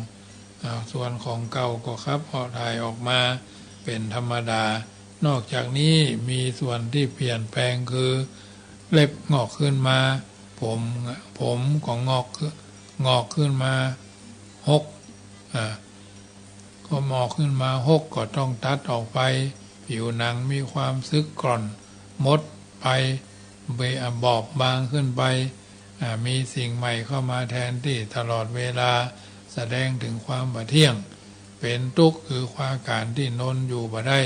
อ่า ส่วนของเก่าก็ขับออก ถ่ายออกมาเป๋นธรรมดา นอกจากนี้มีส่วนตี้เปลี่ยนแปลงคือ เล็บงอกขึ้นมา ผม ผมก็งอก งอกขึ้นมาหก อ่า ก็งอกขึ้นมาหก ก็ต้องตัดออกไป ผิวหนังมีความสึกกร่อน หมดไป เบะ บอบบางขึ้นไป อ่า มีสิ่งใหม่เข้ามาแทนตี้ตลอดเวลา แสดงถึงความบ่เที่ยง เป๋นตุ๊กข์ คือความอาก๋านตี้นนอยู่บ่ได้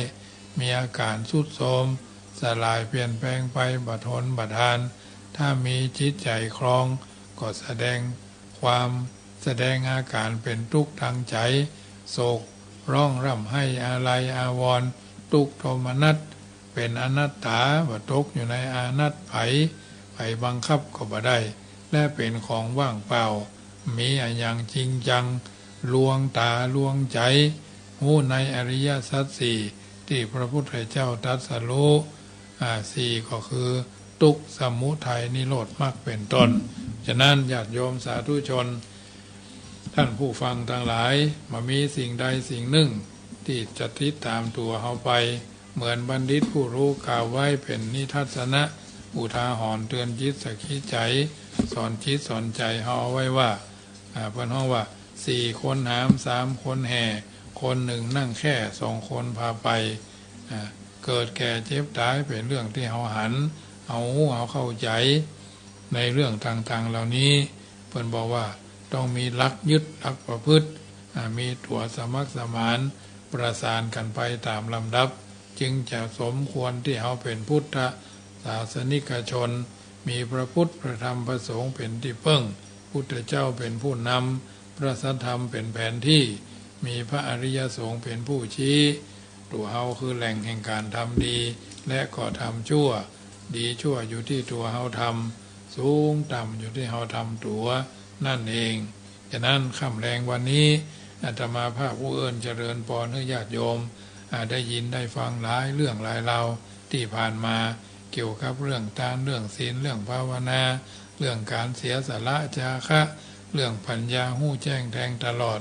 มีอาก๋านทรุดโทรม สลายเปลี่ยนแปลงไป บ่ทนบ่ทาน ถ้ามีจิตใจ๋คลอง ก็แสดงความ แสดงอาก๋านเป๋นตุ๊กข์ตางใจ๋ โศกร้องร่ำไห้อาลัยอาวรณ์ ตุ๊กข์โทมนัส เป๋นอนัตตา บ่ตกอยู่ในอานัตไผ ไผบังคับก็บ่ได้ และเป๋นของว่างเปล่า มีอะหยังจริงจัง ลวงต๋าลวงใจ๋ ฮู้ในอริยสัจสี่ ตี้พระพุทธเจ้าตรัสรู้ อ่า สี่ ก็คือ ตุ๊กข์ สมุทัย นิโรธ มรรค เป๋นต้น ฉะนั้นญาติโยมสาธุชน ท่านผู้ฟังตังหลาย บ่มีสิ่งใดสิ่งนึ่งตี้จะติดต๋ามตั๋วเฮาไป เหมือนบัณฑิตผู้ฮู้กล่าวไว้เป๋นนิทัศนะ อุทาหรณ์เตื๋อนจิตสะกิดใจ๋ สอนจิตสอนใจ๋เฮาเอาไว้ว่า อ่า เปิ้นฮ้องว่า สี่คนหาม สามคนแห่ คนนึ่งนั่งแคร่ สองคนพาไป อ่า เกิดแก่เจ็บต๋ายเป๋นเรื่องตี้เฮาหัน เฮาฮู้ เฮาเข้าใจ๋ ในเรื่องต่างๆ เหล่านี้ เปิ้นบอกว่าต้องมีหลักยึด หลักประพฤติ อ่า มีตั๋วสมัครสมาน ประสานกั๋นไปต๋ามลำดับ จึงจะสมควรตี้เฮาเป๋นพุทธศาสนิกชน มีพระพุทธ พระธรรม พระสงฆ์เป๋นตี้เปิ้ง พุทธเจ้าเป๋นผู้นำ พระสัทธรรมเป๋นแผนตี้ มีพระอริยสงฆ์เป๋นผู้ชี้ ตั๋วเฮาคือแหล่งแห่งก๋านทำดี และก็ทำชั่ว ดีชั่วอยู่ตี้ตั๋วเฮาทำ สูงต่ำอยู่ตี้เฮาทำตั๋วนั่นเอง ฉะนั้นค่ำแลงวันนี้ อาตมาภาพอู้เอิ้นเจริญปอนหื้อญาติโยม อ่า ได้ยินได้ฟังหลายเรื่องหลายราวตี้ผ่านมา เกี่ยวกับเรื่องตาน เรื่องศีล เรื่องภาวนา เรื่องก๋านเสียสละจาคะ เรื่องปัญญาฮู้แจ้งแทงตลอด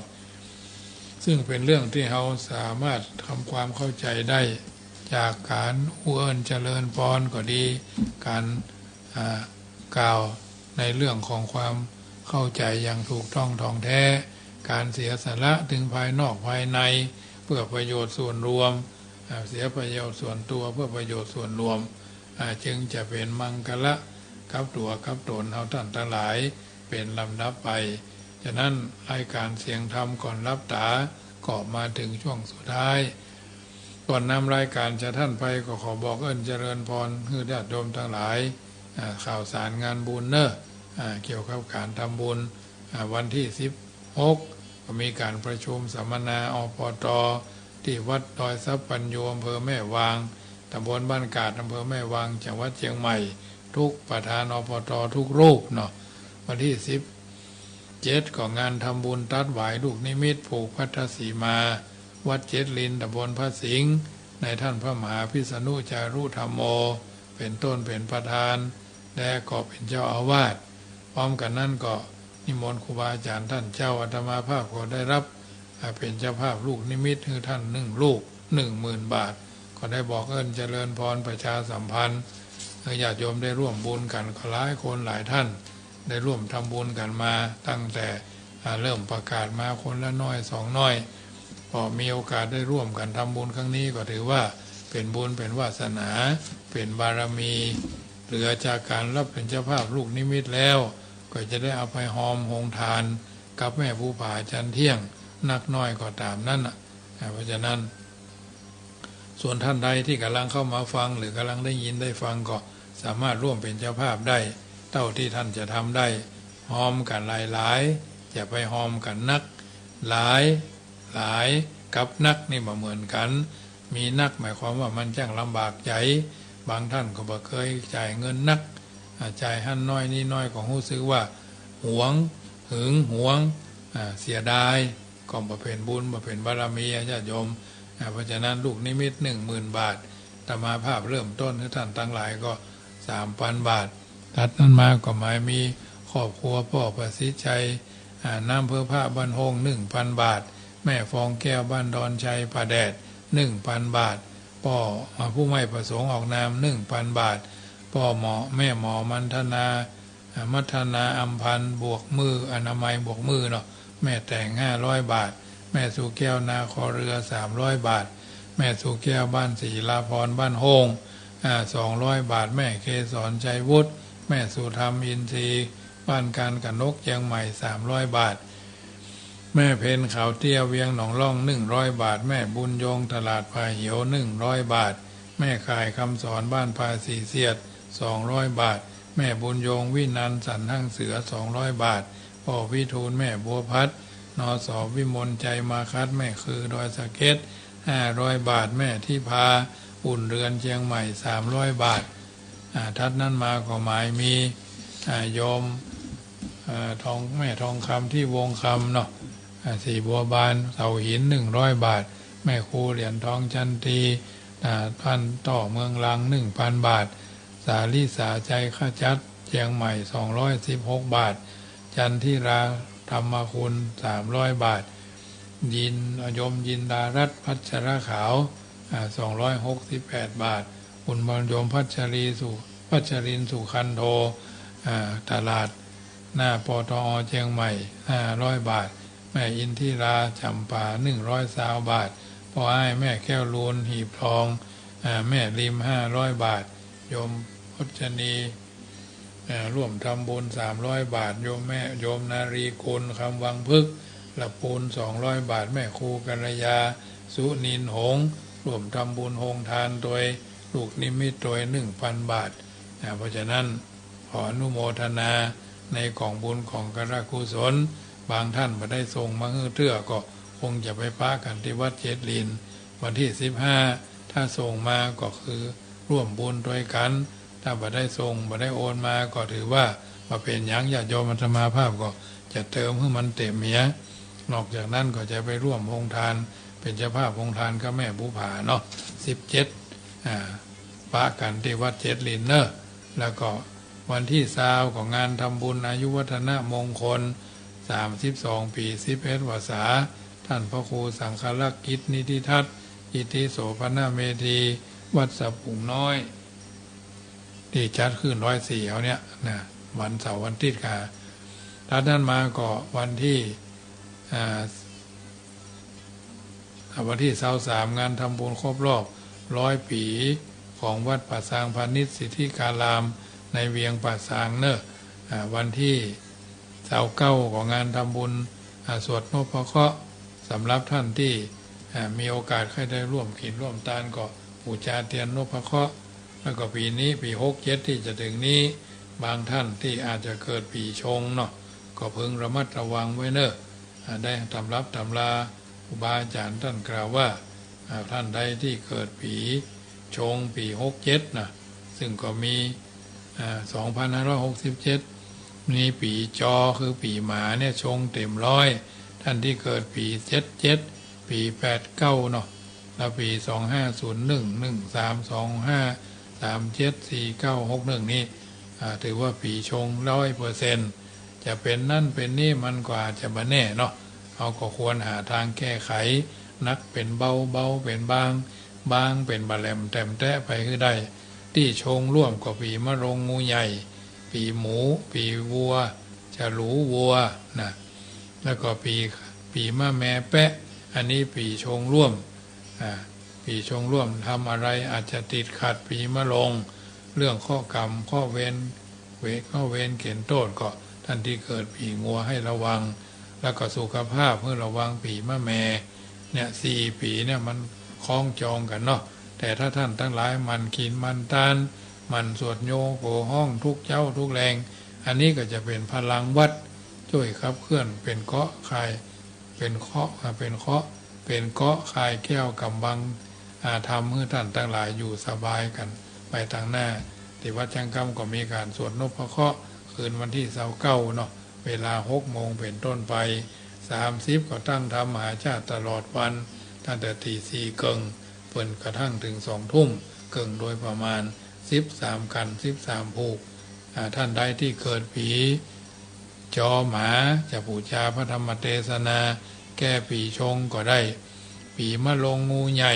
ซึ่งเป๋นเรื่องตี้เฮาสามารถทำความเข้าใจ๋ได้ จากก๋านอู้เอิ้นเจริญปอนก็ดี ก๋าน อ่า กล่าวในเรื่องของความเข้าใจ๋อย่างถูกต้องถ่องแท้ ก๋านเสียสละตึงภายนอกภายใน เปื้อประโยชน์ส่วนรวม อ่า เสียประโยชน์ส่วนตั๋วเปื้อประโยชน์ส่วนรวม อ่า จึงจะเป๋นมังคละกับตั๋วกับต๋นเฮาต้านตังหลาย เป๋นลำดับไป ฉะนั้นรายก๋านเสียงธรรมก่อนหลับต๋า ก็มาเถิงช่วงสุดท้าย ก่อนนำรายก๋านจากต้านไป ก็ขอบอกเอิ้นเจริญปอนหื้อญาติโยมตังหลาย อ่า ข่าวสารงานบุญเน่อ อ่า เกี่ยวกับก๋านทำบุญ อ่า วันตี้สิบหก ก็มีก๋านประชุมสัมมนา อปต. ตี้วัดดอยทรัพย์ปัญโญ อำเภอแม่วาง ต๋ำบลบ้านกาด อำเภอแม่วาง จังหวัดเจียงใหม่ ทุกประธาน อปต. ทุกรูปเนาะ วันตี้สิบเจ็ด ก็งานทำบุญตั๊ดหวายลูกนิมิตผูกพัทธสีมา วัดเจ็ดลิน ต๋ำบลพระสิงห์ ในต้านพระมหาพิษณุจารุธัมโม เป๋นต้นเป๋นประธาน และก็เป๋นเจ้าอาวาส พร้อมกั๋นนั้นก็นิมนต์ครูบาอาจ๋ารย์ต้านเจ้า อาตมาภาพก็ได้ฮับ อ่า เป๋นเจ้าภาพลูกนิมิตหื้อต้านนึ่งลูก นึ่งหมื่นบาท ก็ได้บอกเอิ้นเจริญปอนประชาสัมพันธ์ หื้อญาติโยมได้ร่วมบุญกั๋น ก็หลายคนหลายต้าน ได้ร่วมทำบุญกั๋นมาตั้งแต่ อ่า เริ่มประกาศมาคนละน้อยสองน้อย ก็มีโอกาสได้ร่วมกั๋นทำบุญครั้งนี้ ก็ถือว่าเป เป๋นบุญเป๋นวาสนา เป๋นบารมี เหลือจากก๋านฮับเป๋นเจ้าภาพลูกนิมิตแล้ว ก็จะได้เอาไปฮอมโฮงตานกับแม่ภูผาจันเที่ยง นักน้อยก็ต๋ามนั้นน่ะ อ่า เพราะฉะนั้น ส่วนท่านใดตี้ก่ำลังเข้ามาฟัง หรือกำลังได้ยินได้ฟัง ก็สามารถร่วมเป๋นเจ้าภาพได้ เต้าตี้ท่านจะทำได้ ฮอมกั๋นหลายๆ อย่าไปฮอมกั๋นนัก หลาย หลายกับนักนี่บ่เหมือนกั๋น มีนักหมายความว่ามันจ้างลำบากใจ๋ บางท่านก็บ่เกยจ่ายเงินนัก อ่า จ่ายหั้นน้อยนี่น้อยก็ฮู้สึกว่าหวง หึงหวง อ่า เสียดาย ก็บ่เป๋นบุญ บ่เป๋นบารมี ญาติโยม อ่า เพราะฉะนั้นลูกนิมิตหนึ่งหมื่นบาท อาตมาภาพเริ่มต้นหื้อท่านตังหลายก็สามปันบาท ตัดนั้นมาก็หมายมีครอบครัวป้อประสิทธิ์ชัย อ่า น้ำเพื่อพระบ้านโฮง หนึ่งปันบาท แม่ฟองแก้วบ้านดอนชัยป่าแดด หนึ่งปันบาท ป้อ อ่า ผู้ไม่ประสงค์ออกนาม หนึ่งปันบาท ป้อหมอ แม่หมอมันธนา อ่า มัทนาอำพันธ์บวกมือ อนามัยบวกมือเนาะ แม่แต่ง ห้าร้อยบาท แม่สุแก้วนาคอเรือ สามร้อยบาท แม่สุแก้วบ้านศิลาพรบ้านโฮง อ่า สองร้อยบาท แม่เกสรชัยวุฒิ แม่สุธรรมอินทรีย์ บ้านการกนกเจียงใหม่ สามร้อยบาท แม่เพ็ญขาวเตี้ยเวียงหนองล่อง หนึ่งร้อยบาท แม่บุญยงตลาดผาเหียว หนึ่งร้อยบาท แม่ข่ายคำสอนบ้านผาสีเสียด สองร้อยบาท แม่บุญยงวินันท์สันห้างเสือ สองร้อยบาท ป้อวิทูล แม่บัวพัด นส.วิมลชัยมาคัด แม่คือดอยสะเก็ด ห้าร้อยบาท แม่ทิพา อุ่นเรือนเจียงใหม่ สามร้อยบาท อ่า ถัดนั้นมาก็หมายมี อ่า โยม อ่า ทอง แม่ทองคำ ที่วงคำเนาะ อ่า สีบัวบาน เสาหิน หนึ่งร้อยบาท แม่ครูเหรียญทองจันที อ่า บ้านต่อเมืองลัง หนึ่งปันบาท สาลิสา ใจขจัด เจียงใหม่ สองร้อยสิบหกบาท จันทิรา ธรรมคุณ สามร้อยบาท ยิน โยมยินดารัตน์ พัชรขาว อ่า สองร้อยหกสิบแปดบาท คุณโยมพัชรีสุ พัชรินทร์ สุคันโท อ่า ตลาดหน้า ปตอ เจียงใหม่ ห้าร้อยบาท แม่อินทิรา จ๋ำปา หนึ่งร้อยซาวบาท ป้ออ้ายแม่แก้วลูน หีบทอง อ่า แม่ริม ห้าร้อยบาท โยมพจนี อ่า ร่วมทำบุญ สามร้อยบาท โยมแม่ โยมนารีกุล คำวังพึกษ์ ละปูน สองร้อยบาท แม่ครูกัลยา สุนินทร์หงส์ ร่วมทำบุญโฮงตานตวย ลูกนิมิตตวย หนึ่งปันบาท อ่า เพราะฉะนั้น ขออนุโมทนาในก๋องบุญก๋องการกุศล บางท่านบ่ได้ส่งมาหื้อเตื้อ ก็คงจะไปปะกั๋นตี้วัดเจ็ดหลิน วันตี้สิบห้า ถ้าส่งมาก็คือร่วมบุญตวยกั๋น ถ้าบ่ได้ส่ง บ่ได้โอนมา ก็ถือว่าบ่เป๋นหยัง ญาติโยมอาตมาภาพก็จะเติมหื้อมันเต๋มเหีย นอกจากนั้นก็จะไปร่วมโฮงตาน เป๋นเจ้าภาพโฮงตานกับแม่ภูผาเนาะ สิบเจ็ด อ่า ปะกั๋นตี้วัดเจ็ดหลินเน่อ แล้วก็วันตี้ซาวก็งานทำบุญอายุวัฒนมงคล สามสิบสองปี๋ สิบเอ็ดวรรษา ท่านพระครูสังฆรักษ์กิจนิธิทัศน์ อิติโสภณเมธี วัดสะปุงน้อย ตี้จัดขึ้นร้อยสี่เฮาเนี่ยนะ วันเสาร์วันอาทิตย์กา ถัดนั้นมาก็วันตี้ อ่า อ่า วันตี้ซาวสาม งานทำบุญครบรอบร้อยปี๋ของวัดป่าซางพาณิชย์สิทธิการาม ในเวียงป่าซางเน่อ อ่า วันตี้ซาวเก้าก็งานทำบุญ อ่า สวดนพเคราะห์ สำหรับท่านตี้ อ่า มีโอกาสใค่ได้ร่วมกิ๋นร่วมตานก็บูชาเตียนนพเคราะห์ แล้วก็ปี๋นี้ปี๋หกเจ็ดตี้จะเถิงนี้ บางท่านตี้อาจจะเกิดปี๋ชงเนาะ ก็พึงระมัดระวังไว้เน่อ อ่า ได้ตำรับตำราครูบาอาจ๋ารย์ต้านกล่าวว่า อ่า ท่านใดตี้เกิดปี๋ชงปี๋หกเจ็ดนะ ซึ่งก็มี อ่า สองพันห้าร้อยหกสิบเจ็ด มีปี๋จอคือปี๋หมาเนี่ยชงเต๋มร้อย ท่านตี้เกิดปี๋เจ็ดเจ็ด ปี๋แปดเก้าเนาะ แล้วปี๋สองห้าศูนย์หนึ่ง หนึ่งสามสองห้า สามเจ็ด สี่เก้า หกหนึ่ง นี่ อ่า ถือว่าปี๋ชงร้อยเปอร์เซ็นต์ จะเป๋นนั้นเป๋นนี้มันก็อาจจะบ่แน่เนาะ เฮาก็ควรหาตางแก้ไข หนักเป๋นเบา เบาเป๋นบาง บางเป๋นบ่าแหลมแตมแตะไปหื้อได้ ตี้ชงร่วมก็ปี๋มะโรง งูใหญ่ ปี๋หมู ปี๋วัว ฉลูวัวนะ แล้วก็ปี๋ ปี๋มะแมแป๊ะ อันนี้ปี๋ชงร่วม อ่า ปี๋ชงร่วมทำอะไรอาจจะติดขัดปี๋มะโรง เรื่องเคราะห์กรรมเคราะห์เวร เวรเคราะห์เวรเข็ญโต้ษ ก็ต้านตี้เกิดปี๋งัวหื้อระวัง แล้วก็สุขภาพหื้อระวังปี๋มะแม่ เนี่ย สี่ปี๋เนี่ยมันคล้องจองกั๋นเนาะ แต่ถ้าต้านตังหลายหมั่นกิ๋นหมั่นตาน หมั่นสวดโยโกฮ้องทุกเจ๊าทุกแลง อันนี้ก็จะเป๋นพลังวัตร จ้วยขับเคลื่อน เป๋นเกราะห์คาย เป๋นเกราะห์ อ่า เป๋นเกราะห์ เป๋นเกราะห์คายแก้วก๋ำบัง อ่า ทำหื้อต้านตังหลายอยู่สบายกั๋นไปตางหน้า ตี้วัดแจ้งกำก็มีก๋านสวดนพเคราะห์คืนวันตี้ซาวเก้าเนาะ เวลาหกโมงเป๋นต้นไป สามสิบก็ตั้งธรรมมหาชาติตลอดวัน ตั้งแต่ตีสี่เกิ่ง เปิ้นกระทั่งเถิงสองทุ่มเกิ่งโดยประมาณ สิบสามกั๋น สิบสามผูก อ่า ต้านใดตี้เกิดปี๋จอหมา จะปู๋จาพระธรรมเตสนา แก้ปี๋ชงก็ได้ ปี๋มะโรงงูใหญ่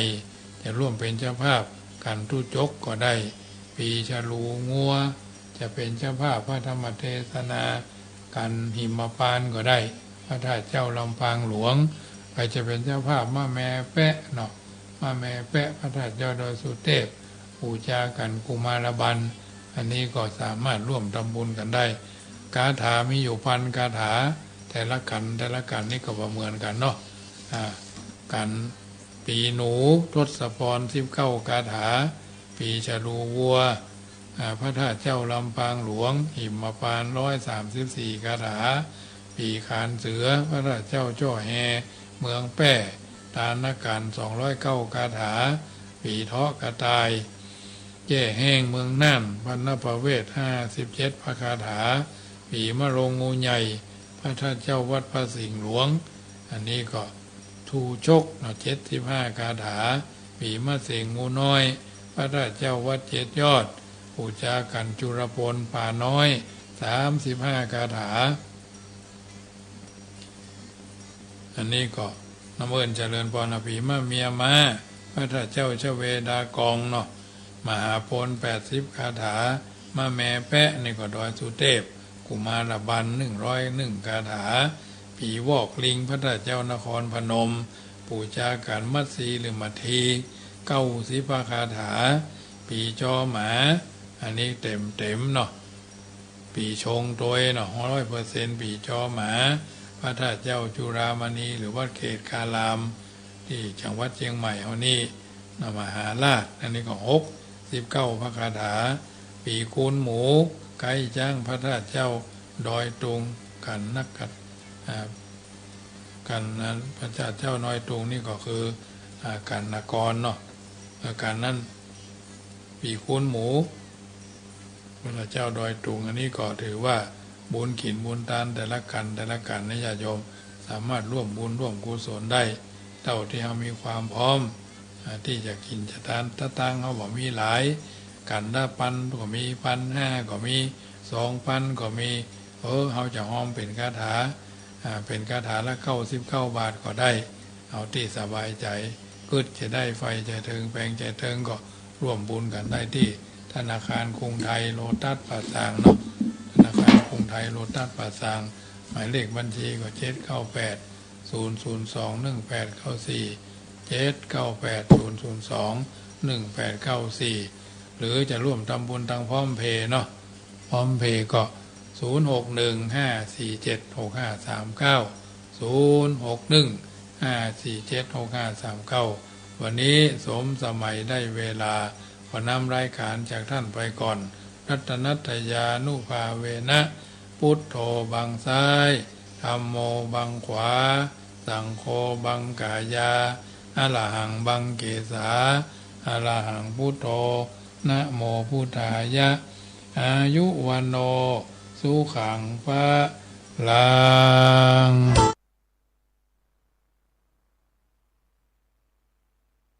จะร่วมเป๋นเจ้าภาพกั๋นตุ๊จกก็ได้ ปี๋ฉลูงัว จะเป๋นเจ้าภาพพระธรรมเตสนากั๋นหิมพานต์ก็ได้ พระธาตุเจ้าลำปางหลวง ใผจะเป๋นเจ้าภาพมะแม่แป๊ะเนาะ มะแม่แป๊ะ พระธาตุเจ้าดอยสุเตพ ปู๋จากั๋นกุมารบัล อันนี้ก็สามารถร่วมทำบุญกั๋นได้ คาถามีอยู่พันคาถา แต่ละกั๋น แต่ละกั๋นนี่ก็บ่เหมือนกั๋นเนาะ อ่า กั๋นปี๋หนู ทศพร สิบเก้าคาถา ปี๋ฉลูวัว อ่า พระธาตุเจ้าลำปางหลวง หิมพานต์ ร้อยสามสิบสี่คาถา ปี๋ขานเสือ พระธาตุเจ้าจ้อแฮ เมืองแป้ ตานกั๋น สองร้อยเก้าคาถา ปี๋เทาะกระต่าย แจ้แฮ้ง เมืองน่าน บรรณพเวศ ห้าสิบเจ็ดพระคาถา ปี๋มะโรงงูใหญ่ พระธาตุเจ้าวัดพระสิงห์หลวง อันนี้ก็ ชูชกเนาะ เจ็ดสิบห้าคาถา ปี๋มะเสงงูน้อย พระธาตุเจ้าวัดเจ็ดยอด ปู๋จากั๋นจุลพลปาน้อย สามสิบห้าคาถา อันนี้ก็นำเอิ้นเจริญปอน อภิมะเมียม้า พระธาตุเจ้าชเวดากองเนาะ มหาพล แปดสิบคาถา มะแม่แป๊ะ นี่ก็ดอยสุเตพ กุมารบัล หนึ่งร้อยหนึ่งคาถา ปี๋วอกลิง พระธาตุเจ้านครพนม ปู๋จากั๋นมัดสีหรือมัดที เก้าสิบพระคาถา ปี๋จอหมา อันนี้เต๋มๆเนาะ ปี๋ชงตวยเนาะ ร้อยเปอร์เซ็นต์ ปี๋จอหมา พระธาตุเจ้าจุฬามณี หรือวัดเขตคาราม ตี้จังหวัดเจียงใหม่เฮานี่เนาะ มหาราช อันนี้ก็ หกสิบเก้าพระคาถา ปี๋กูนหมู ไก๊จ๊าง พระธาตุเจ้าดอยตุง กั๋นนักกั๋น อ่า กั๋นนะ พระธาตุเจ้าดอยตุงนี่ก็คือ อ่า กั๋นนครเนาะ เอ่อ กั๋นนั้น ปี๋กูนหมู พระธาตุเจ้าดอยตุง อันนี้ก็ถือว่าบุญกิ๋นบุญตานแต่ละกั๋น แต่ละกั๋นนี่ญาติโยมสามารถร่วมบุญร่วมกุศลได้ เต้าตี้เฮามีความพร้อม อ่า ตี้จะกิ๋นจะตาน ตะตางค์เฮาบ่มีหลาย กั๋นละปันก็มี ปันห้าก็มี สองปันก็มี เออ เฮาจะฮอมเป๋นคาถา อ่า เป๋นคาถาละเก้าสิบเก้าบาทก็ได้ เอาตี้สบายใจ๋ กึ๊ดจะได้ใฝ่จะเถิง แปงจะเถิง ก็ร่วมบุญกั๋นได้ตี้ธนาคารกรุงไทยโลตัสป่าซางเนาะ ธนาคารกรุงไทยโลตัสป่าซาง หมายเลขบัญชีก็ เจ็ดเก้าแปด ศูนย์ศูนย์สอง หนึ่งแปดเก้าสี่ เจ็ดเก้าแปด ศูนย์ศูนย์สอง หนึ่งแปดเก้าสี่ หรือจะร่วมทำบุญตางพร้อมเพย์เนาะ พร้อมเพย์ก็ ศูนย์หกหนึ่งห้าสี่เจ็ดหกห้าสามเก้า ศูนย์หกหนึ่งห้าสี่เจ็ดหกห้าสามเก้า วันนี้สมสมัยได้เวลา ขอนำรายก๋านจากต้านไปก่อน รัตนัตตยานุภาเวนะ พุทโธบังซ้าย ธัมโมบังขวา สังโฆบังก๋ายา อะระหังบังเกสา อะระหังพุทโธ นะโมพุทธายะ อายุวัณโณ สุขัง พะลัง